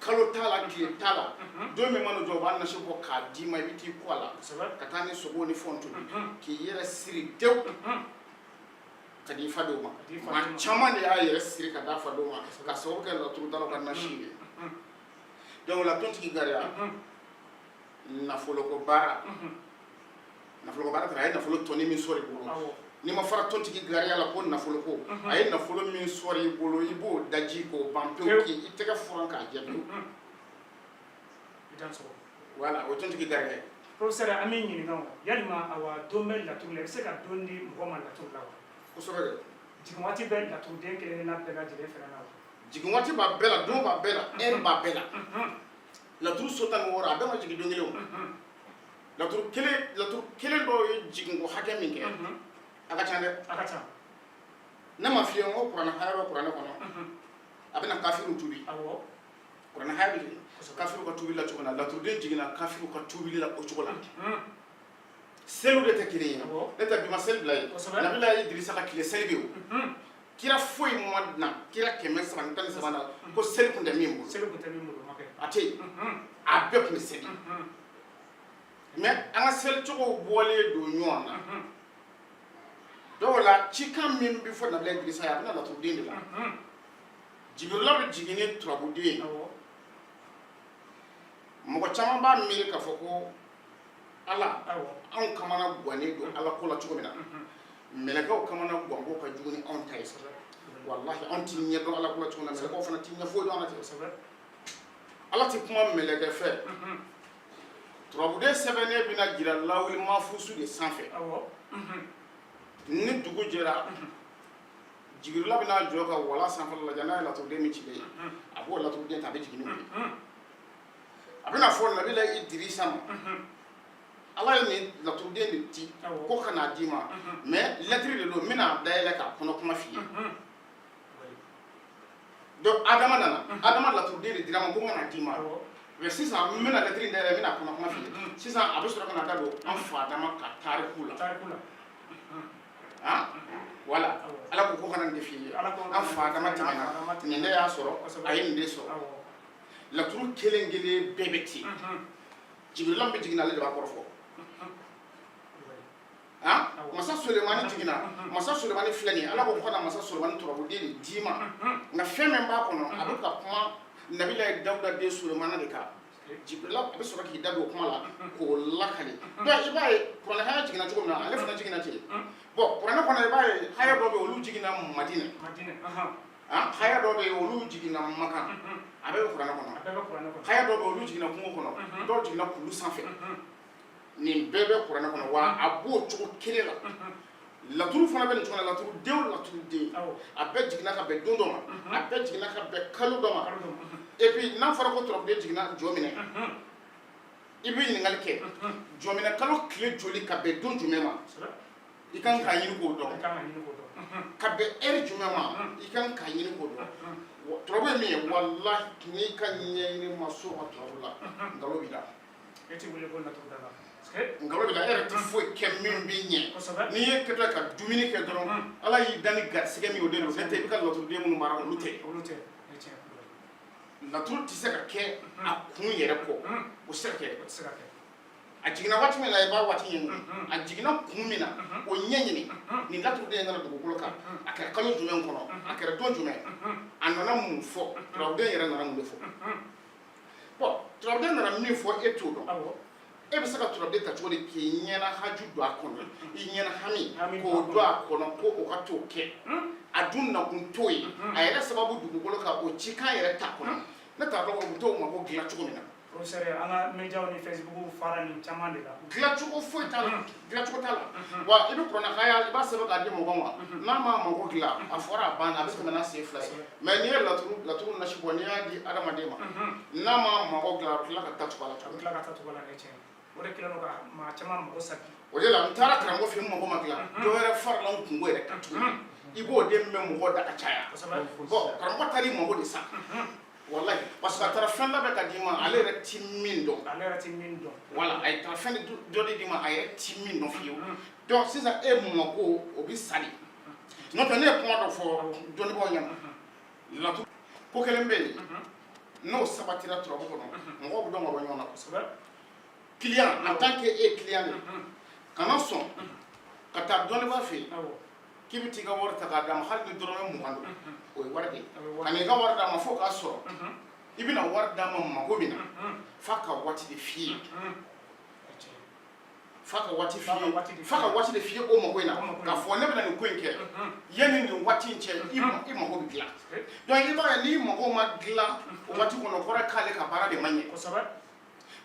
kalo t'a la, tile t'a la. Don min mana jɔ, u b'a nasi bɔ k'a d'i ma, i bɛ t'i ko a la, ka taa ni sogo ni fɛnw tobi k'i yɛrɛ siri dewu ka di i fadenw ma. Maa caman de y'a yɛrɛ siri ka d'a fadenw ma ka sababu kɛ laturudalaw ka nasi ye. Donc o la, tontigi gariya, nafoloko baara, nafoloko baara taara, a ye nafolo tɔni min sɔrɔ i bolo. N'i ma fara tontigi gariya la ko nafolo ko, a ye nafolo min sɔrɔ i bolo, i b'o daji k'o ban pewu, k'i tɛgɛ furan k'a jɛ pewu. Voilà, o ye tontigi gariya ye. Professeur, an b'i ɲininka o yalima, awa, don bɛ laturu la, i bɛ se ka don di mɔgɔ ma laturu la wa? Kosɛbɛ dɛ. Jigin waati bɛ laturuden kelen kelenna bɛɛ lajɛlen fɛnɛ na wa? Jigin waati b'a bɛɛ la, don b'a bɛɛ la, heure b'a bɛɛ la. Laturu so 16, a bɛɛ ma jigin don kelen o. Laturu kelen dɔw ye jiginko hakɛ min kɛ, a ka ca dɛ. A ka ca. Ne ma f'i ye n ko kuranɛ haya bɛ kuranɛ kɔnɔ, a bɛna kafiriw tubi? Awɔ. Kuranɛ haya bɛ jigin kafiriw ka tubili la cogo min na, laturuden jiginna kafiriw ka tubili la o cogo la. Seliw de tɛ kelen ye. Ne tɛ bi ma seli bila ye. Nabila Idirisa ka tile, seli bɛ yen o. Kira foyi ma na kira 313 na ko seli tun tɛ min bolo. Seli tun tɛ min bolo, o ma kɛ. A tɛ yen, a bɛɛ tun bɛ seli. Mais an ka selicogow bɔlen don ɲɔgɔn na. Dɔw la, cikan min bɛ fɔ Nabila Idirisa ye, a bɛna laturuden de la. Jibirila bɛ jigin ni turabuden ye. Mɔgɔ caman b'a miiri k'a fɔ ko Ala, anw kamana gannen don Ala ko la cogo min na, mɛlɛkɛw kamana ganko ka jugu ni anw ta ye. Walahi, anw ti ɲɛ dɔn Ala ko la cogo min na, mɛlɛkɛw fana ti ɲɛ foyi dɔn a la ten. Ala ti kuma mɛlɛkɛ fɛ. Turabuden sɛbɛnnen bɛna jira lawuli mafusu de sanfɛ. Ni dugu jɛra, Jibirila bɛna jɔ ka wala sanfɛla lajɛ. N'a ye laturuden min cilen ye, a b'o laturuden ta, a bɛ jigin n'o ye. A bɛna fɔ Nabila Idirisa ma: Ala ye nin laturuden de ci ko ka n'a d'i ma, mais lɛtiri de don, n bɛna dayɛlɛ k'a kɔnɔ kuma f'i ye. Donc Adama nana, Adama laturuden de dira ma ko n ka n'a d'i ma, mais sisan n bɛna lɛtiri dayɛlɛ, n bɛna a kɔnɔ kuma f'i ye. Sisan a bɛ sɔrɔ ka na da don an fa Adama ka tariku la. Tariku la. Ah voilà. Ala ko ko kana nin de f'i ye. An fa Adama tɛmɛna, nin de y'a sɔrɔ, a ye nin de sɔrɔ. Laturu kelen kelen bɛɛ bɛ ten. Jibirila bɛ jiginna, ale de b'a kɔrɔ fɔ. Ah, masa Solemani jiginna, masa Solemani filɛ nin ye. Ala ko ko ka na masa Solemani turabuden de d'i ma, nka fɛn min b'a kɔnɔ, a bɛ ka kuma Nabila Dawuda den Solemana de kan. Jibirila a bɛ sɔrɔ k'i da don o kuma la k'o lakale. Donc i b'a ye, kuranɛ haya jiginna cogo min na, ale fana jiginna ten. Bon, kuranɛ kɔnɔ, i b'a ye haya dɔ bɛ yen, olu jiginna Madinɛ. Madinɛ. Ah, haya dɔ bɛ yen, olu jiginna Makan. A bɛɛ bɛ kuranɛ kɔnɔ. A bɛɛ bɛ kuranɛ kɔnɔ. Haya dɔ bɛ yen, olu jiginna kungo kɔnɔ, dɔw jiginna kulu sanfɛ. Nin bɛɛ bɛ kuranɛ kɔnɔ, wa a b'o cogo kelen la. Laturu fana bɛ nin cogo la. Laturu den o laturu den, a bɛɛ jiginna ka bɛn don dɔ ma, a bɛɛ jiginna ka bɛn kalo dɔ ma. Et puis n'a fɔra ko turabuden jiginna jɔminɛ, i bɛ ɲininkali kɛ: jɔminɛ kalo tile joli ka bɛn don jumɛn ma? I kan k'a ɲini k'o dɔn. I kan ka ɲini k'o dɔn. Ka bɛn heure jumɛn ma, i kan k'a ɲini k'o dɔn. Turabu ye min ye, walahi, n'i ka ɲɛɲini ma s'o ma turabu la, nkalon b'i la. E ti wele ko laturudala parce que Nkalon b'i la, e yɛrɛ tɛ foyi kɛ min b'i ɲɛ. N'i ye kɛtɔ ka dumuni kɛ dɔrɔn, Ala y'i dan ni garisɛgɛ min ye, o de don. Ne tɛ i bɛ ka laturuden minnu baara, olu tɛ. Olu tɛ, o ye tiɲɛ ye. Laturu tɛ se ka kɛ a kun yɛrɛ kɔ, o tɛ se ka kɛ. O tɛ se ka kɛ. A jiginna waati min na, i b'a waati ɲɛɲini. A jiginna kun min na, o ɲɛɲini. Nin laturuden nana dugukolo kan, a kɛra kalo jumɛn kɔnɔ, a kɛra don jumɛn, a nana mun fɔ? Turabuden yɛrɛ nana mun de fɔ? Bon, turabuden nana min fɔ, e t'o dɔn. E bɛ se ka turabuden ta cogo di k'i ɲɛna haju don a kɔnɔ, i ɲɛna hami Hami k'o don a kɔnɔ ko o ka t'o kɛ? A dun nakun t'o ye, a yɛrɛ sababu dugukolo kan, o cikan yɛrɛ t'a kɔnɔ. Ne t'a dɔn o bɛ t'o mako dilan cogo min na. Professeur, an ka médiaw ni Facebook fara nin caman de la. Dilancogo foyi t'a la, dilancogo t'a la. Wa i bɛ kuranɛ haya, i b'a sɛbɛn k'a di mɔgɔ ma, n'a ma mako dilan, a fɔra, a banna, a bɛ tɛmɛ n'a sen fila ye. Mais n'i ye laturu nasi bɔ, n'i y'a di adamaden ma, n'a ma mako dilan, a bɛ tila ka taa tugu a la A bɛ tuguni. tila ka taa tugu a la, nin ye tiɲɛ ye. O de kɛlen don ka maa caman mago sa bi. O de la n taara karamɔgɔ fɛ yen, n mako ma dilan, dɔ wɛrɛ farala n kungo yɛrɛ kan tuguni. I b'o de mɛn mɔgɔw da ka caya. Bon, karamɔgɔ taara i mako de sa, walahi, parce que a taara fɛn labɛn ka d'i ma, ale yɛrɛ ti min dɔn. Ale yɛrɛ ti min dɔn. Voilà, a ye taara fɛn dɔ de d'i ma, a yɛrɛ ti min dɔn fiyewu. Donc sisan e mako o bɛ sa de. N'o tɛ, ne ye kuma dɔ fɔ dɔnnibaaw ɲɛna. Laturu ko kelen bɛ yen, n'o sabatira turabu kɔnɔ, mɔgɔw bɛ dɔn ka bɔ ɲɔgɔn na. Client, en tant que e client de, kana sɔn ka taa dɔnnibaa fɛ yen k'i bɛ t'i ka wari ta k'a d'a ma, hali ni dɔrɔmɛ 20 don, o ye wari de ye. O ye wari. Ka n'i ka wari d'a ma fo k'a sɔrɔ i bɛna wari d'a ma mako min na, f'a ka waati de f'i ye. O ye tiɲɛ ye. F'a ka waati f'i ye, f'a ka waati de f'i ye o mako in na, k'a fɔ ne bɛna nin ko in kɛ yanni nin waati in cɛ, i mako bɛ dilan. Donc i b'a ye, n'i mako ma dilan o waati kɔnɔ, o kɔrɔ ye k'ale ka baara de ma ɲɛ.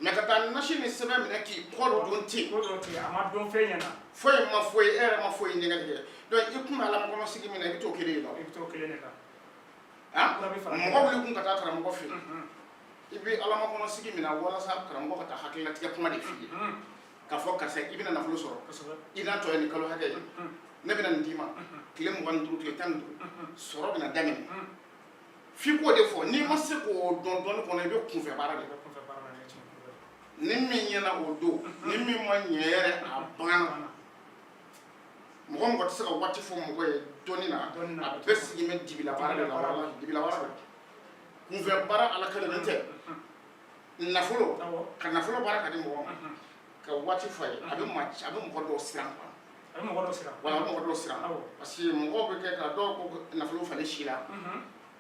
Mais ka taa nasi ni sɛbɛn minɛ k'i kɔ don ten, a ma dɔn fɛn ɲɛna, foyi ma foyi, e yɛrɛ ma foyi ɲɛgɛn kɛ. Donc i kun bɛ alamakɔnɔ sigi min na, i bɛ t'o kelen de la. I bɛ t'o kelen de la. Mɔgɔ wuli kun ka taa karamɔgɔ fɛ yen, i bɛ alamakɔnɔ sigi min na, walasa karamɔgɔ ka taa hakililatigɛ kuma de f'i ye, k'a fɔ karisa, i bɛna nafolo sɔrɔ, i n'a tɔ ye nin kalo hakɛ ye, ne bɛna nin d'i ma tile 25, tile 15, sɔrɔ bɛna daminɛ. F'i k'o de fɔ. N'i ma se k'o dɔn dɔnni kɔnɔ, i bɛ kunfɛ baara de. Ni min ɲɛna o don, ni min ma ɲɛ yɛrɛ, a banna. Mɔgɔ mɔgɔ tɛ se ka waati fɔ mɔgɔ ye dɔnni na, a bɛɛ sigi bɛ dibila baara de la. Walahi, dibila baara de, kunfɛ baara. Ala kelen tɛ nafolo ka nafolo baara ka di mɔgɔ ma ka waati fɔ a ye, a bɛ maa, a bɛ mɔgɔ dɔw siran quoi. A bɛ mɔgɔ dɔw siran. Wala, a bɛ mɔgɔ dɔw siran, parce que mɔgɔw bɛ kɛ ka dɔw ko nafolo falen si la,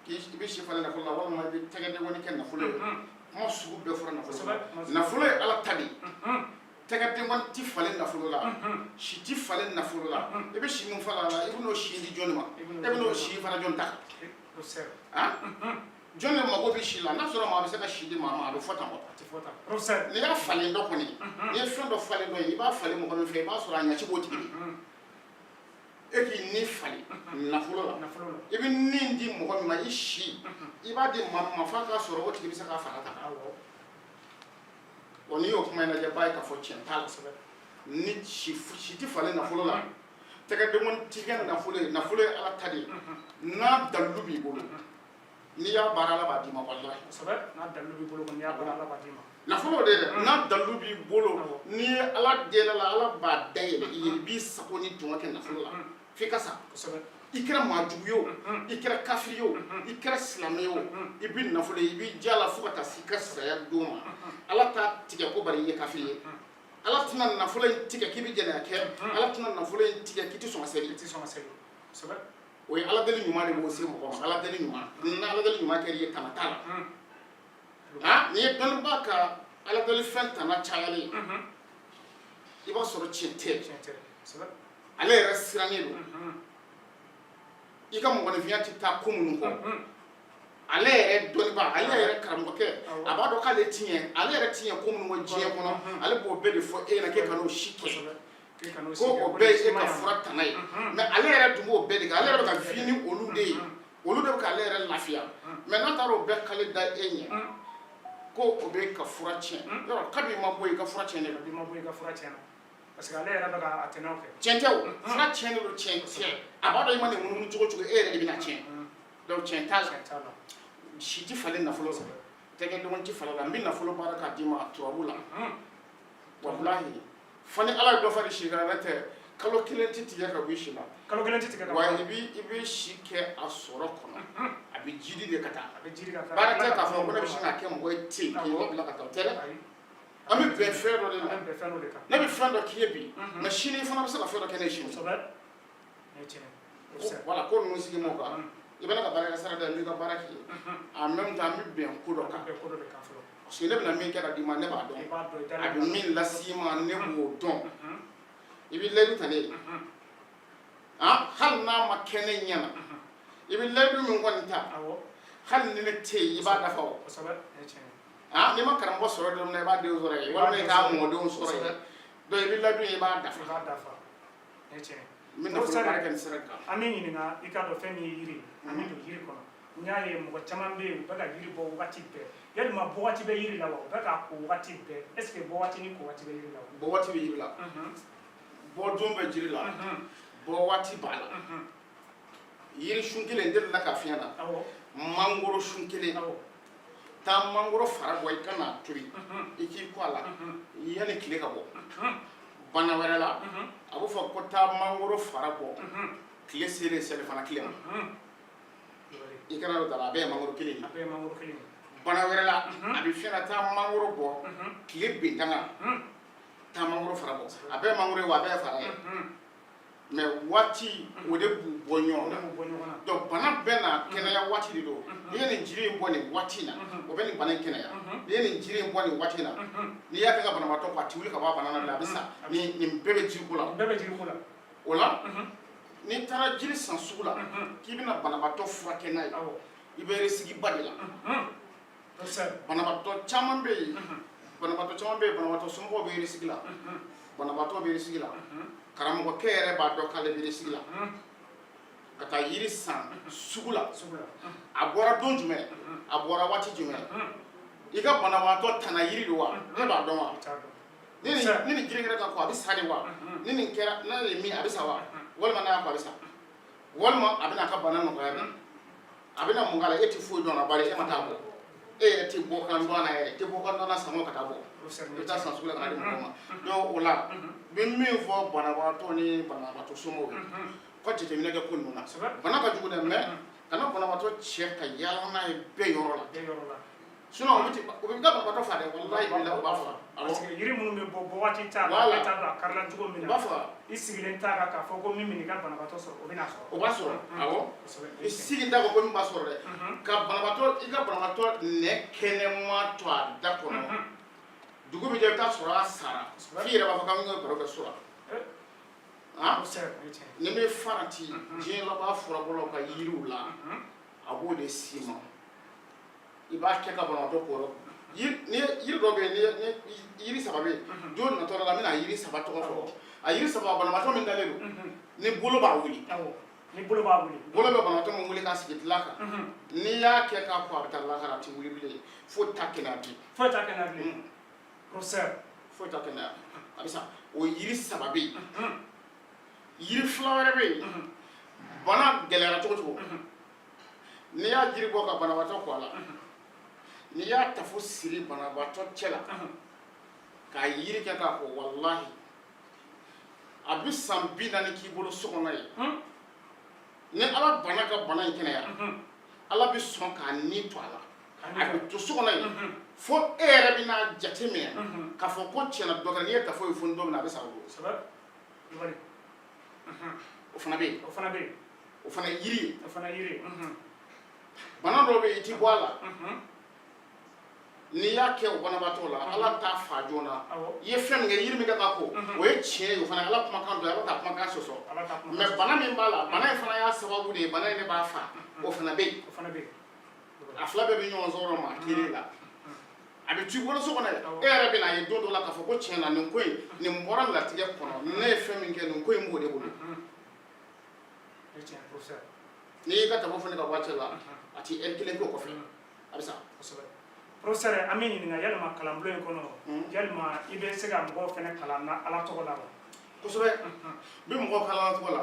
k'i bɛ si falen nafolo la, walima i bɛ tɛgɛ denkɔni kɛ nafolo ye. Kuma sugu bɛɛ fɔra nafolo la. Nafolo ye Ala ta de ye. Tɛgɛ denkɔni ti falen nafolo la, si ti falen nafolo la. I bɛ si min falen a la, i bɛ n'o si di jɔnni ma? E bɛ n'o si fana jɔn ta kan? Jɔn de mago bɛ si la? N'a sɔrɔ maa bɛ se ka si di maa ma, a bɛ fɔ tan wa? N'i y'a falen dɔ kɔni, n'i ye fɛn dɔ falen dɔ ye, i b'a falen mɔgɔ min fɛ, i b'a sɔrɔ a ɲɛci b'o tigi de. E k'i ni falen nafolo la, i bɛ ni di mɔgɔ min ma, i si i b'a di maa min ma, f'a k'a sɔrɔ o tigi bɛ se k'a fara ta. Wa n'i y'o kuma in lajɛ, b'a ye k'a fɔ tiɲɛ t'a la. Ni si tɛ falen nafolo la, tɛgɛ denkɔni ti kɛ nafolo ye. Nafolo ye Ala ta de ye. N'a dalilu b'i bolo, n'i y'a baara, Ala b'a d'i ma, walahi. N'a dalilu b'i bolo, n'i y'a baara, Ala b'a d'i ma. Nafolo de dɛ, n'a dalilu b'i bolo, n'i ye Ala deli la, Ala b'a dayɛlɛ i ye, i b'i sago ni dungɔ kɛ nafolo la f'i ka sa. I kɛra maa jugu ye o, i kɛra kafiri ye o, i kɛra silamɛ ye o, i bɛ nafolo ye, i b'i diya la fo ka taa s'i ka saya don ma. Ala t'a tigɛ ko bari i ye kafiri ye. Ala tɛna nafolo in tigɛ k'i bɛ jɛnɛya kɛ. Ala tɛna nafolo in tigɛ k'i tɛ sɔn ka seli. I tɛ sɔn ka seli. O ye Ala deli ɲuman de b'o se mɔgɔ ma. Ala deli ɲuman, n'Ala deli ɲuman kɛra i ye, tana t'a la. N'i ye dɔnnibaa ka Ala deli fɛn tana cayalen, i b'a sɔrɔ tiɲɛ tɛ. Ale yɛrɛ sirannen don. I ka mɔgɔninfinya tɛ taa ko minnu kɔ, ale yɛrɛ dɔnnibaa, ale yɛrɛ karamɔgɔkɛ, a b'a dɔn k'ale ti ɲɛ, ale yɛrɛ ti ɲɛ ko minnu kɔ diɲɛ kɔnɔ, ale b'o bɛɛ de fɔ e ɲɛna k'e kan'o si kɛ, ko o bɛɛ ye e ka fura tana ye. Mais ale yɛrɛ dun b'o bɛɛ de kɛ. Ale yɛrɛ bɛ ka vivre ni olu de ye, olu de bɛ k'ale yɛrɛ lafiya. Mais n'a taara o bɛɛ kale da e ɲɛ ko o bɛ ka fura tiɲɛ, yɔrɔ kabi i ma bɔ i ka fura tiɲɛ de don. I ma bɔ i ka fura tiɲɛna, parce que ale yɛrɛ bɛ ka a tɛnɛw kɛ. Tiɲɛ tɛ o, fura tiɲɛ de don, tiɲɛ tɛ. A b'a dɔn i ma nin munumunu cogo cogo, e yɛrɛ de bɛna tiɲɛ. Donc tiɲɛ t'a la. Si ti falen nafolo la, tɛgɛ dɔgɔnin ti falen la. N bɛ nafolo baara k'a d'i ma tubabu la, walahi. Fo ni Ala ye dɔ fara si kan, ne tɛ kalo kelen tɛ tigɛ ka bɔ i si la. Kalo kelen tɛ tigɛ ka bɔ. Wa i bɛ si kɛ a sɔrɔ kɔnɔ, a bɛ jidi de ka taa. A bɛ jidi ka taa. Baara tɛ k'a fɔ ko ne bɛ sin ka kɛ mɔgɔ ye ten k'i labila ka taa, o tɛ dɛ. An bɛ bɛn fɛn dɔ de la. An bɛ bɛn fɛn dɔ de kan. Ne bɛ fɛn dɔ k'i ye bi, mais sini i fana bɛ se ka fɛn dɔ kɛ ne ye sini. Kosɛbɛ, nin ye tiɲɛ ye. Wala ko ninnu sigi m'o kan, i bɛ ne ka baarakɛ sara da, n b'i ka baara k'i ye. En même temps, an bɛ bɛn ko dɔ kan. Bɛn ko dɔ de kan fɔlɔ. Parce que ne bɛna min kɛ ka d'i ma, ne b'a dɔn. I b'a dɔn, i A bɛ min las'i ma, ne b'o dɔn. I bɛ layidu ta ne ye, hali n'a ma kɛ ne ɲɛna, i bɛ layidu min kɔni ta, hali ni ne tɛ yen, i b'a dafa o. Kosɛbɛ, nin ye tiɲɛ ye. N'i ma karamɔgɔ sɔrɔ don min na, i b'a denw sɔrɔ yen, walima i k'a mɔdenw sɔrɔ yen. Donc i bɛ layidu in, i b'a dafa. I b'a dafa, nin ye tiɲɛ ye. N bɛ nafolo baara kɛ nin sira kan. An bɛ ɲininka, i k'a dɔn fɛn min ye yiri ye, an bɛ don yiri kɔnɔ. N y'a ye mɔgɔ caman bɛ yen, u bɛ ka yiri bɔ wagati bɛɛ. Yalima bɔ waati bɛ yiri la wa? U bɛ k'a ko wagati bɛɛ. Est ce que bɔ waati ni ko waati bɛ yiri la wa? Bɔ waati bɛ yiri la, bɔ don bɛ jiri la, bɔ waati b'a la. Yiri sun kelen, n delila ka fiyɛ na, mangoro sun kelen, taa mangoro fara bɔ, i ka n'a tobi, i k'i ko a la yanni tile ka bɔ. Bana wɛrɛ la, a bɛ fɔ ko taa mangoro fara bɔ tile selen selifana tile ma, i kana don da la. A bɛɛ ye mangoro kelen ye. A bɛɛ ye mangoro kelen ye. Bana wɛrɛ la, a bɛ fiyɛ na, taa mangoro bɔ tile bin danga, taa mangoro fara bɔ. A bɛɛ ye mangoro ye wa, a bɛɛ ye fara ye. Mais waati o de b'u bɔ ɲɔgɔn na. Donc bana bɛɛ n'a kɛnɛya waati de don. N'i ye nin jiri in bɔ nin waati in na, o bɛ nin bana in kɛnɛya. N'i ye nin jiri in bɔ nin waati in na, n'i y'a kɛ ka banabaatɔ ko a tɛ wuli ka bɔ a bana na bilen, a bɛ sa. Nin bɛɛ bɛ jiriko la. Bɛɛ bɛ jiriko la. O la, n'i taara jiri san sugu la k'i bɛna banabaatɔ furakɛ n'a ye, i bɛ risque ba de la. Banabaatɔ caman bɛ yen, banabaatɔ caman bɛ yen, banabaatɔ somɔgɔw bɛ risque la, banabaatɔ bɛ risque la, karamɔgɔkɛ yɛrɛ b'a dɔn k'ale bɛ risque la ka taa yiri san sugu la. A bɔra don jumɛn? A bɔra waati jumɛn? I ka banabaatɔ tana yiri don wa? E b'a dɔn wa? Ni nin jiri kɛra ka ko, a bɛ sa de wa? Ni nin kɛra n'a ye min, a bɛ sa wa? Walima n'a y'a ko, a bɛ sa, walima a bɛna a ka bana nɔgɔya de? A bɛna mun k'a la? E tɛ foyi dɔn a la, bari e ma taa bɔ. E yɛrɛ tɛ bɔ kan dɔn a yɛrɛ tɛ bɔ kan dɔn a san ka taa bɔ, i bɛ taa san sugu la ka na di mɔgɔw ma. Donc o la, n bɛ min fɔ banabaatɔ ni banabaatɔ somɔgɔw ye, u ka jateminɛ kɛ ko ninnu na. Bana ka jugu dɛ, mais kana banabaatɔ cɛ ka yaala n'a ye bɛɛ yɔrɔ la, sinon u bɛ ka banabaatɔ fa dɛ. Walayi bilayi, u b'a faga. Parce que yiri minnu bɛ bɔ, bɔ waati t'a la, e t'a dɔn a karila cogo min U na. b'a faga. I sigilen t'a kan k'a fɔ ko min bɛ n'i ka banabaatɔ sɔrɔ, o bɛna sɔrɔ. O b'a sɔrɔ, awɔ. I sigi t'a kan ko min b'a sɔrɔ dɛ. Ka banabaatɔ, i ka banabaatɔ nɛ kɛnɛma to a da kɔnɔ, dugu bɛ jɛ, i bɛ taa sɔrɔ a sara, f'i yɛrɛ b'a fɔ k'an ka baro kɛ so la. Han, ni bɛ farati diɲɛ laban furabɔlaw ka yiriw la, a b'o de s'i ma, i b'a kɛ ka banabaatɔ kɔrɔ. Yiri dɔ bɛ yen, ni yiri saba bɛ yen, don natɔ la n bɛna yiri saba tɔgɔ fɔ. A yiri saba, banabaatɔ min dalen don, ni bolo b'a wuli, Ni bolo b'a wuli, bolo bɛ banabaatɔ min wuli k'a sigi dilan kan, n'i y'a kɛ k'a ko, a bɛ taa lahara, a tɛ wuli bilen, foyi t'a kɛnɛya bilen. Foyi t'a kɛnɛya bilen, professeur. Foyi t'a kɛnɛya, a bɛ sa. O yiri saba bɛ yen. Yiri fila wɛrɛ bɛ yen, bana gɛlɛyara cogo cogo, n'i y'a jiri bɔ ka banabaatɔ ko a la, n'i y'a tafo siri banabaatɔ cɛ la k'a yiri kɛ k'a ko, walahi a bɛ san 40 k'i bolo so kɔnɔ yen. Ni Ala banna ka bana in kɛnɛya, Ala bɛ sɔn k'a ni to a la, a bɛ to so kɔnɔ yen fo e yɛrɛ bɛna jate minɛ k'a fɔ ko tiɲɛna dɔ kɛra. N'i ye tafo ye fo ni don min na, a bɛ sa o don. O fana bɛ yen. O fana bɛ yen. O fana ye yiri ye. O fana yiri ye. Bana dɔw bɛ yen, i ti bɔ a la, n'i y'a kɛ o banabaatɔ la, Ala t'a fa joona. I ye fɛn min kɛ, yiri min kɛ k'a ko, o ye tiɲɛ ye, o fana Ala kumakan dɔ ye, Ala t'a kumakan sɔsɔ. Mais bana min b'a la, bana in fana y'a sababu de ye, bana in de b'a fa, o fana bɛ yen. O fana bɛ yen. A fila bɛɛ bɛ ɲɔgɔn sɔrɔ maa kelen la, a bɛ t'i bolo so kɔnɔ yen. E yɛrɛ bɛ n'a ye don dɔ la k'a fɔ ko tiɲɛ na, nin ko in, nin bɔra latigɛ kɔnɔ, ne ye fɛn min kɛ, nin ko in b'o de bolo. N'i y'i ka tafo fana ka bɔ a cɛ la, a ti ɛri kelen k'o kɔfɛ, a bɛ sa. Kosɛbɛ. Professeur, an bɛ ɲininka, yalima kalanbulon in kɔnɔ, yalima i bɛ se ka mɔgɔw fana kalan na Ala tɔgɔ la wa? Kosɛbɛ, n bɛ mɔgɔw kalan Ala tɔgɔ la.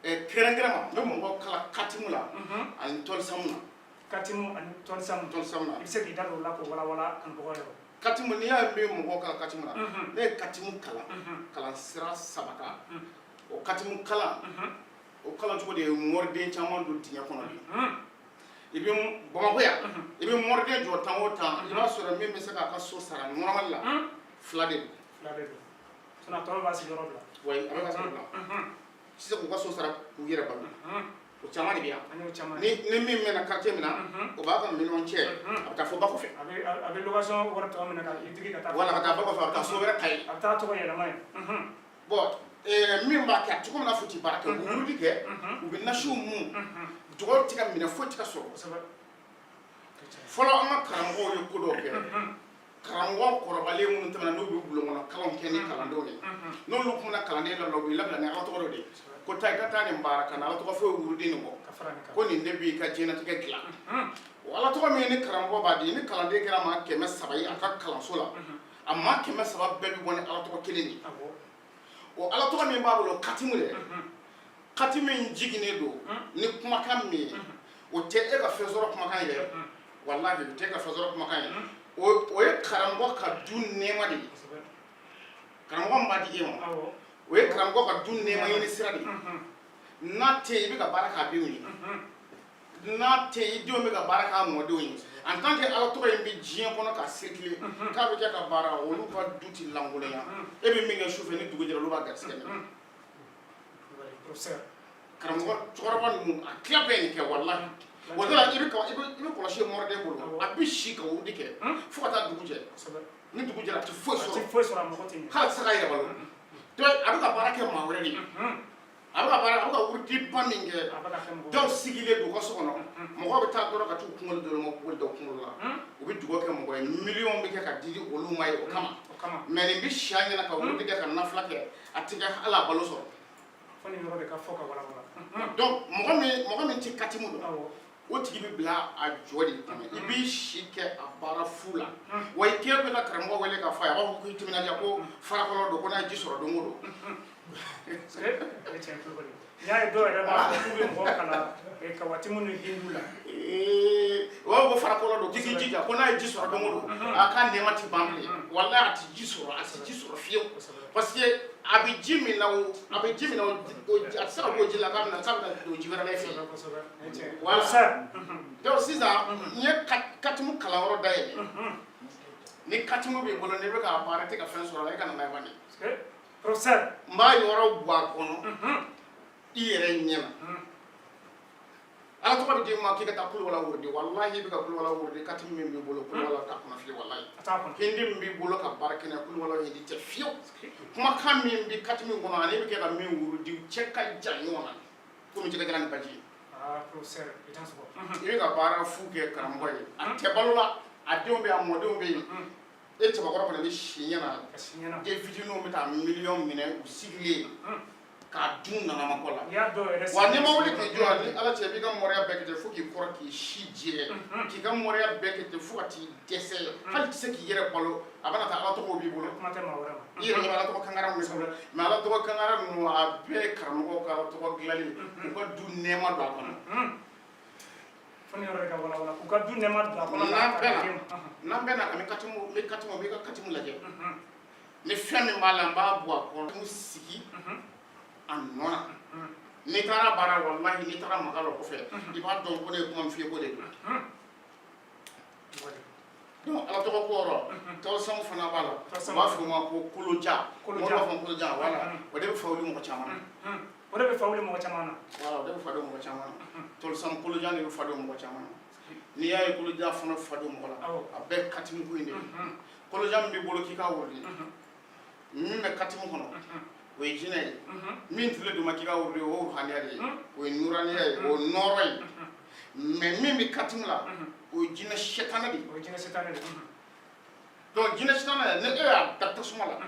Kɛrɛnkɛrɛn ma, n bɛ mɔgɔw kalan katimu la ani tɔlisamu na. Katimu ani tɔlisamu. Tɔlisamu na. I bɛ se k'i da don o la k'o walawala kanubagaw ye wa? Katimu, n'i y'a ye n bɛ mɔgɔw kalan katimu na, ne ye katimu kalan kalan sira saba kan. O katimu kalan, o kalan cogo de ye moriden caman don dingɛ kɔnɔ de. I bɛ Bamakɔ yan, i bɛ moriden jɔ tan o tan, i b'a sɔrɔ min bɛ se k'a ka so sara normal la, fila de don. Fila de don, sinon a tɔ b'a sigiyɔrɔ bila. Wayi, a bɛ ka sigiyɔrɔ bila, sisan k'u ka so sara k'u yɛrɛ balo, o caman de bɛ yan. An y'o caman. Ni min mɛnna quartier min na, o b'a ka miliyɔn cɛ, a bɛ taa fo ba kɔfɛ. A bɛ location wari tɔ minɛ ka i digi ka taa. Wala ka taa ba kɔfɛ, a bɛ taa so wɛrɛ ta yen. A bɛ taa tɔgɔ yɛlɛma yen. Bon, min b'a kɛ, a cogo min na fo ti baara kɛ, u bɛ wurudi kɛ, u bɛ nasiw mun, dɔgɔ tɛ ka minɛ, foyi tɛ ka sɔrɔ. Fɔlɔ, an ka karamɔgɔw ye ko dɔw kɛ. Karamɔgɔ kɔrɔbalen minnu tɛmɛna, n'u bɛ bulon kɔnɔ kalanw kɛ ni kalandenw ye, n'olu kumana kalanden labila, u b'i labila ni Ala tɔgɔ dɔ de ye, ko taa i ka taa nin baara ka na Ala tɔgɔ foyi wurudi nin bɔ, ko nin de b'i ka diɲɛlatigɛ dilan. O Ala tɔgɔ min ni karamɔgɔ b'a di, ni kalanden kɛra maa 300 ye a ka kalanso la, a maa 300 bɛɛ bɛ bɔ ni Ala tɔgɔ kelen de ye. O Ala tɔgɔ min b'a bolo, katimu dɛ, katimu min jiginnen don ni kumakan min ye, o tɛ e ka fɛn sɔrɔ kumakan ye dɛ. Walahi, o tɛ e ka fɛn sɔrɔ kumakan ye. O ye karamɔgɔ ka du nɛɛma de ye. Karamɔgɔ min b'a di e ma, o ye karamɔgɔ ka du nɛɛma ɲini sira de ye. N'a tɛ yen, i bɛ ka baara k'a denw ye. N'a tɛ yen, i denw bɛ ka baara k'a mɔdenw ye. En tant que Ala tɔgɔ in bɛ diɲɛ kɔnɔ ka circuler, k'a bɛ kɛ ka baara, olu ka du ti lankolonya. E bɛ min kɛ su fɛ, ni dugu jɛra, olu b'a garisigɛ minɛ. Professeur. Karamɔgɔ cɛkɔrɔba ninnu, a tila bɛɛ ye nin kɛ, walahi. O de la i bɛ kɔlɔsi ye mɔriden bolo, a bɛ si ka wurudi kɛ fo ka taa dugu jɛ. Ni dugu jɛra, a tɛ foyi A tɛ sɔrɔ. foyi sɔrɔ, a mago tɛ ɲɛ. Hali a tɛ se k'a yɛrɛ balo. Donc a bɛ ka baara kɛ maa wɛrɛ de ye. A bɛ ka baara, a bɛ ka wurudiba min kɛ, A bɛ ka kɛ mɔgɔ dɔw sigilen don u ka so kɔnɔ, mɔgɔw bɛ taa dɔrɔn ka t'u kunkolo dɔrɔn wuli dɔw kunkolo la, u bɛ dugawu kɛ mɔgɔ ye, miliyɔn bɛ kɛ ka di olu ma ye o kama. O kama. Mais nin bɛ si a ɲɛna ka wurudi kɛ, ka nafila kɛ, a tɛ kɛ hali a balo sɔrɔ. Fo nin yɔrɔ de ka fɔ ka walawala. Donc mɔgɔ min tɛ katimu dɔn, o tigi bɛ bila a jɔ de kɔnɔ. I b'i si kɛ a baara fu la. Wa i kɛ bɛ ka karamɔgɔ wele k'a fɔ a ye, a b'a fɔ k'i timinadiya, ko farakɔlɔ don, ko n'a ye ji sɔrɔ don o don. O ye tiɲɛ, Kulubali. N y'a ye dɔw yɛrɛ b'a fɔ k'u bɛ mɔgɔw kalan kawatimu ni hindu la. U b'a fɔ ko farakɔlɔ don, k'i k'i jija, ko n'a ye ji sɔrɔ don o don, a ka nɛɛma ti ban bilen. Walahi, a ti ji sɔrɔ, a ti ji sɔrɔ fiyewu, parce que a bɛ ji min na, o a bɛ ji min na, o a tɛ se ka bɔ o ji la k'a bɛna don ji wɛrɛ la e fɛ yen. Kosɛbɛ, o ye tiɲɛ ye. Voilà. Professeur. Donc sisan n ye katimu kalanyɔrɔ dayɛlɛ. Ni katimu b'i bolo, n'i bɛ k'a baara, i tɛ ka fɛn sɔrɔ a la, i kana n'a ye bani. Professeur. N b'a yɔrɔ bɔ a kɔnɔ i yɛrɛ ɲɛ na. Ala tɔgɔ bɛ d'i ma k'i ka taa kuluwala wurudi, walahi, i bɛ ka kuluwala wurudi, katimu min b'i bolo, kuluwala t'a kɔnɔ fiyewu, walahi. A t'a kɔnɔ. Hindi min b'i bolo ka baara kɛ n'a ye, kuluwala hindi tɛ fiyewu. Kumakan min bɛ katimu kɔnɔ ani i bɛ kɛ ka min wurudi, u cɛ ka jan ɲɔgɔn na komi jɛgɛ jalan ni baji ye. Ah, professeur, i t'an sɔgɔ. I bɛ ka baara fu kɛ karamɔgɔ ye, a tɛ balo la, a denw bɛ yen, a mɔdenw bɛ yen, e cɛbakɔrɔ fana bɛ si ɲɛna. Ka si ɲɛna. Den fitininw bɛ taa miliyɔn minɛ u sigilen k'a dun nanamakɔ la. N'i y'a dɔw yɛrɛ Wa n'i ma wuli k'i jɔ, ni Ala cɛ, i b'i ka mɔriya bɛɛ kɛ ten fo k'i kɔrɔ, k'i si jɛ, k'i ka mɔriya bɛɛ kɛ ten fo ka t'i dɛsɛ, hali tɛ se k'i yɛrɛ balo. A bɛna taa, Ala tɔgɔw b'i bolo. Kuma tɛ maa wɛrɛ ma. I yɛrɛ ɲɛ bɛ Ala tɔgɔ kankara min bɛ, mais Ala tɔgɔ kankara ninnu, a bɛɛ ye karamɔgɔw ka Ala tɔgɔ dilanni, u ka du nɛɛma don a kɔnɔ. Fo nin yɔrɔ de ka walawala, k'u ka du nɛɛma don a kɔnɔ. N'an K'a ta bɛnna k'a d'e ma. N'an bɛnna ka n bɛ katimu, n b'i ka katimu lajɛ, ni fɛn min b'a la, n b'a bɔ a kɔnɔ, n sigi a nɔ na. N'i taara baara, walahi, n'i taara maga la o kɔfɛ, i b'a dɔn ko ne ye kuma min f'i ye, ko de don. Donc Ala tɔgɔ ko yɔrɔ tɔlɔsɔn fana b'a la, u b'a fɔ o ma ko koloja. Koloja. Mɔgɔw b'a fɔ koloja, voilà, o de bɛ fa wuli mɔgɔ caman na. O de bɛ fa wuli mɔgɔ caman na. Voilà, o de bɛ fa don mɔgɔ caman na. Tɔlɔsɔn koloja de bɛ fa don mɔgɔ caman na. N'i y'a ye koloja fana fa don mɔgɔ la, a bɛɛ katimu ko in de ye. Koloja min b'i bolo k'i k'a wuli, min bɛ katimu kɔnɔ, o ye jinɛ ye. Min dilen d'u ma k'i ka wuli, o ye ruhaniya de ye, o ye nuraniya ye, o ye nɔɔrɔ ye. Mais min bɛ katimu la, o ye jinɛ sɛtanɛ de ye. O ye jinɛ sitanɛ de ye. Donc jinɛ sitanɛ, ni e y'a da tasuma la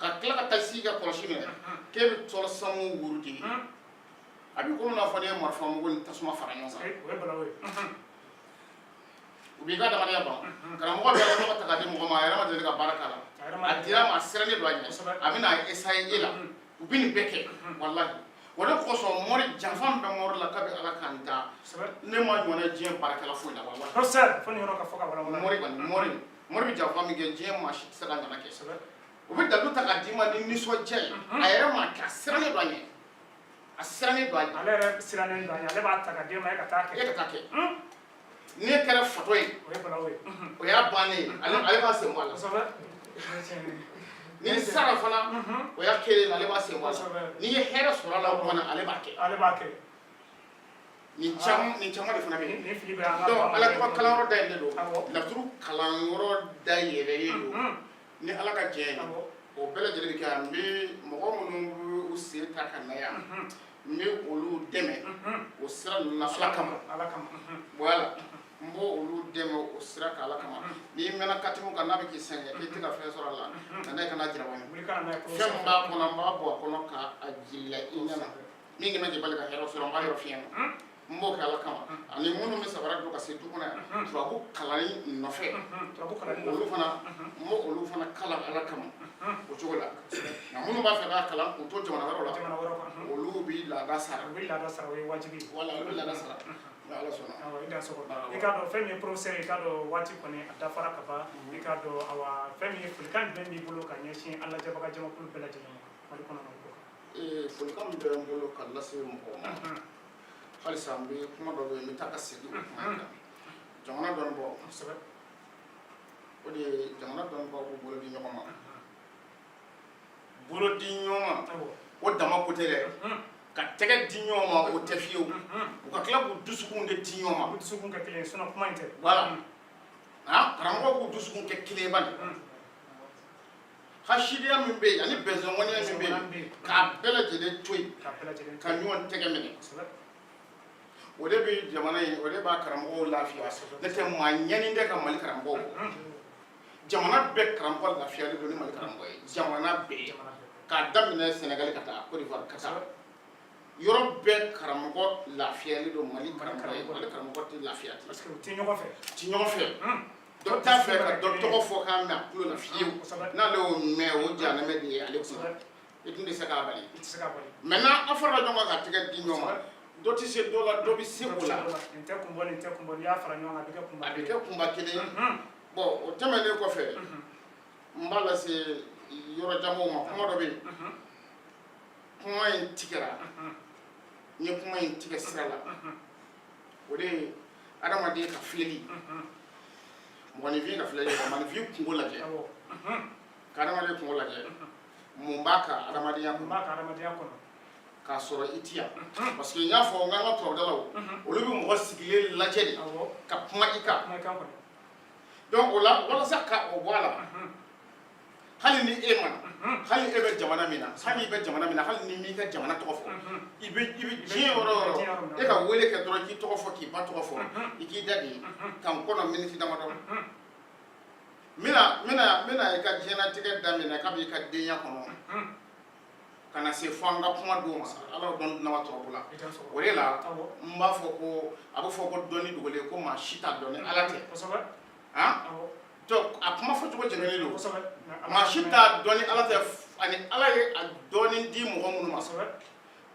ka tila ka taa sigi ka kɔlɔsi minɛ k'e bɛ tɔlɔsɔn wurudi, a bɛ komi n'a fɔ n'i ye marifa mugu ni tasuma fara ɲɔgɔn kan. O ye balawu ye. U b'i ka adamadenya ban. Karamɔgɔ bɛ Ala tɔgɔ ta k'a di mɔgɔ ma, a yɛrɛ ma deli ka baara k'a la. A yɛrɛ ma A dira ma, a sirannen don a ɲɛ. A bɛna essayer e la, u bɛ nin bɛɛ kɛ, walahi. O de kosɔn mɔri janfa min bɛ mɔri la kabi Ala k'an da, ne ma ɲɔgɔnna diɲɛ baarakɛla foyi la, walahi. Professeur, fo nin yɔrɔ ka fɔ ka walawala. Mɔri kɔni, mɔri bɛ janfa min kɛ, diɲɛ maa si tɛ se ka ɲɔgɔnna kɛ. U bɛ dalu ta k'a d'i ma ni nisɔndiya ye, a yɛrɛ ma kɛ, a sirannen don a ɲɛ, a sirannen don a ɲɛ. Ale yɛrɛ sirannen don a ɲɛ, ale b'a ta ka d'e ma, e ka taa E kɛ. ka taa kɛ, n'e kɛra fatɔ ye, O ye balawu ye. o y'a bannen ye, ale b'a sen bɔ a la. Ni sara fana, o y'a kelen ye, ale b'a sen bɔ a la. N'i ye hɛrɛ sɔrɔ a la, o tuma na ale b'a kɛ. Ale b'a kɛ. Nin caman de fana bɛ yen. Nin fili bɛ an ka Donc ba Ala tɔgɔ kalanyɔrɔ dayɛlɛlen don, laturu kalanyɔrɔ dayɛlɛlen don, ni Ala ka jɛ ye. O bɛɛ lajɛlen bɛ kɛ yan. N bɛ mɔgɔ minnu bɛ u sen ta ka na yan, n bɛ olu dɛmɛ o sira ninnu na Ala kama. Ala kama. Voilà, n b'o olu dɛmɛ o sira kan Ala kama. N'i mɛnna katimu kan, n'a bɛ k'i sɛgɛn, k'i tɛ ka fɛn sɔrɔ a la, na n'a ye ka n'a jira wa. Wuli ka na n'a ye. Fɛn min b'a kɔnɔ, n b'a bɔ a kɔnɔ k'a jira i ɲɛna. Min kɛmɛ k'i bali ka hɛrɛ sɔrɔ, n b'a yɔrɔ f'i ɲɛna. N b'o kɛ Ala kama. Ani minnu bɛ sabara don ka se du kɔnɔ yan turabu kalanni nɔfɛ, Turabu kalanni olu fana, n b'o olu fana kalan Ala kama o cogo la. Nka minnu b'a fɛ k'a kalan k'u to jamana wɛrɛw la, Jamana wɛrɛw kan. olu bi laada sara. U bɛ laada sara, o ye wajibi ye. Wala, olu bɛ laada sara ni Ala sɔnna. Awɔ, i dan sɔgɔ. I k'a dɔn fɛn min ye professeur ye, i k'a dɔn waati kɔni a dafara ka ban. I k'a dɔn, awa, fɛn min ye folikan jumɛn b'i bolo ka ɲɛsin an lajɛbaga jamakulu bɛɛ lajɛlen ma Mali kɔnɔ, Mali kɔ kan? Folikan min bɛ n bolo ka lase mɔgɔw ma halisa, n bɛ kuma dɔ bɛ yen, n bɛ taa ka segin o kuma in kan: jamana dɔnnibaaw. O de ye jamana dɔnnibaaw k'u bolo di ɲɔgɔn ma, bolo di ɲɔgɔn ma. O dama ko tɛ dɛ, ka tɛgɛ di ɲɔgɔn ma, o tɛ fiyewu. U ka tila k'u dusukun de di ɲɔgɔn ma. U dusukun kɛ kelen ye, sinon kuma in tɛ. Voilà, ah, karamɔgɔw k'u dusukun kɛ kelen ye bani. Hasidiya min bɛ yen ani bɛnsɔngɔniya min bɛ yen, k'a bɛɛ lajɛlen to yen. K'a bɛɛ lajɛlen. Ka ɲɔgɔn tɛgɛ minɛ. O de bɛ jamana in, o de b'a karamɔgɔw lafiya. Ne tɛ maa ɲɛni tɛ ka Mali karamɔgɔw bɔ. Jamana bɛɛ karamɔgɔ lafiyalen don ni Mali karamɔgɔ ye, jamana bɛɛ, k'a daminɛ Sénégal ka taa Côte d'Ivoire, ka taa yɔrɔ bɛɛ, karamɔgɔ lafiyalen don Mali karamɔgɔ ye. Mali karamɔgɔ tɛ lafiya ten. Parce que u tɛ ɲɔgɔn fɛ. Ti ɲɔgɔn fɛ. Dɔ t'a fɛ ka dɔ tɔgɔ fɔ k'a mɛn a tulo la fiyewu. N'ale y'o mɛn, o jahanamɛ de ye ale kunna. I tun tɛ se k'a bali. I tɛ se k'a bali. Maintenant, an farala ɲɔgɔn kan ka tɛgɛ di ɲɔgɔn ma, dɔ tɛ se dɔ la, dɔ bɛ se o la. Nin tɛ kun bɔ, nin tɛ kun bɔ, n'i y'a fara ɲɔgɔn kan, a bɛ kɛ kunba. A bɛ kɛ kunba kelen ye. Bon, o tɛmɛnen kɔfɛ, n b'a lase yɔrɔ janbaw ma. Kuma dɔ bɛ yen, kuma in tigɛra, n ye kuma in tigɛ sira la. O de ye adamaden ka filɛli, mɔgɔninfin ka filɛli, ka maninfin kungo lajɛ, ka adamaden kungo lajɛ, mun b'a ka adamadenya Mun kɔnɔ. b'a ka adamadenya kɔnɔ. K'a sɔrɔ i ti yan, parce que n y'a fɔ n k'an ka turabudalaw, olu bɛ mɔgɔ sigilen lajɛ de ka kuma i kan. Kuma i kan kɔni. Donc o la, walasa ka o bɔ a la, hali ni e ma na, hali e bɛ jamana min na, hali i bɛ jamana min na, hali ni m'i ka jamana tɔgɔ fɔ, i bɛ diɲɛ yɔrɔ o yɔrɔ, e ka wele kɛ dɔrɔn, k'i tɔgɔ fɔ, k'i ba tɔgɔ fɔ, i k'i da de ka n kɔnɔ miniti damadɔ. N bɛna i ka diɲɛlatigɛ daminɛ kabi i ka denya kɔnɔ ka na se fo an ka kuma don ma. Ala y'o dɔn dunanba turabu la. I tɛ sɔgɔ. O de la n b'a fɔ ko a bɛ fɔ ko dɔnni dogolen, ko maa si t'a dɔn ni Ala tɛ. Han, donc a kuma fɔcogo jɛngɛnnen don. Maa si t'a dɔn ni Ala tɛ, ani Ala ye a dɔɔni di mɔgɔ minnu ma.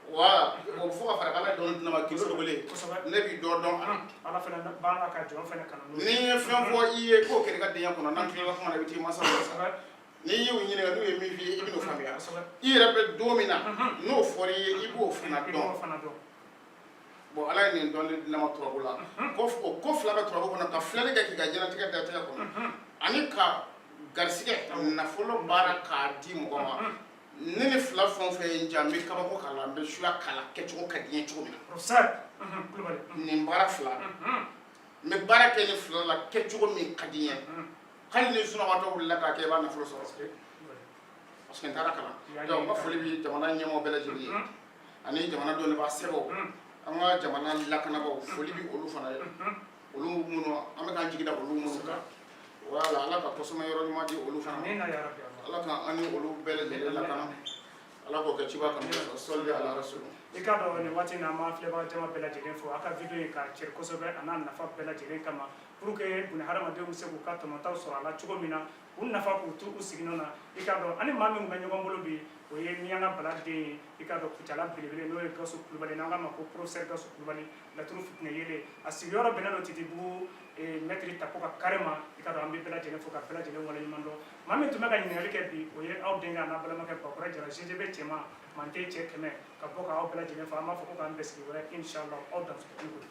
Wala o bɛ fɔ ka fara Ala ye dɔnni di ne ma, kilo dogolen. Ne b'i dɔ dɔn a la. Ala fana b'an ka jɔn fana kanu n'o ye. Ni n ye fɛn fɔ i ye k'o kɛra i ka denya kɔnɔ, n'an tilala kuma na, i bɛ t'i mansaw la. N'i y'u ɲininka, n'u ye min f'i ye, i bɛ n'o faamuya. I yɛrɛ bɛ don min na n'o fɔra i ye, i b'o fana I dɔn. B'o fana dɔn. Bon, Ala ye nin dɔnni di ne ma turabu la. Ko o ko fila bɛ turabu kɔnɔ: ka filɛli kɛ k'i ka diɲɛlatigɛ da tɛgɛ kɔnɔ, ani ka garisigɛ nafolo baara k'a di mɔgɔ ma. Ni fila fɛn o fɛn ye n diya, n bɛ kabako k'a la, n bɛ suya k'a la, kɛcogo ka di n ye cogo min na. Professeur Kulubali. Nin baara fila, n bɛ baara kɛ ni fila la kɛcogo min ka di n ye, hali ni sunɔgɔtɔ wulila k'a kɛ, i b'a nafolo sɔrɔ, parce que n taara kalan. Donc n ka foli bɛ jamana ɲɛmɔgɔ bɛɛ lajɛlen ye, ani jamana dɔnnibaa sɛbɛw, an ka jamana lakanabaaw, foli bɛ olu fana ye, olu minnu an bɛ k'an jigi da olu minnu kan. Wala Ala ka kɔsɔmɛ yɔrɔ ɲuman di olu fana ma. Amina ya rabbi Allah. Ala ka an ni olu bɛɛ lajɛlen lakana. Ala k'o kɛ ciba kanu sɔli ala rasulu. I k'a dɔn, nin waati in na, an b'an filɛbaga jama bɛɛ lajɛlen fo a ka vidéo in ka cɛri kosɛbɛ, a n'a nafa bɛɛ lajɛlen kama, pour que buni hadamadenw bɛ se k'u ka tɔmɔtaw sɔrɔ a la cogo min na, u nafa k'u to u siginɔ na. I k'a dɔn, ani maa min bɛ ɲɔgɔn bolo bi, o ye Miɲanka Bala den ye. I k'a dɔn, Kucala belebele, n'o ye Gawusu Kulubali, n'an k'a ma ko professeur Gawusu Kulubali, laturu fitinɛ yelen, a sigiyɔrɔ bɛnnen don Titibugu, maître Tapo ka carré ma. I k'a dɔn, an bɛ bɛɛ lajɛlen fo ka bɛɛ lajɛlen waleɲuman dɔn. Maa min tun bɛ ka ɲininkali kɛ bi, o ye aw denkɛ a n'a balimakɛ Bakura Jara, GGB cɛman mante cɛ 100, ka bɔ k'aw bɛɛ lajɛlen fo. An b'a fɔ ko k'an bɛn sigi wɛrɛ, inshallah. Aw dansɔgɔ.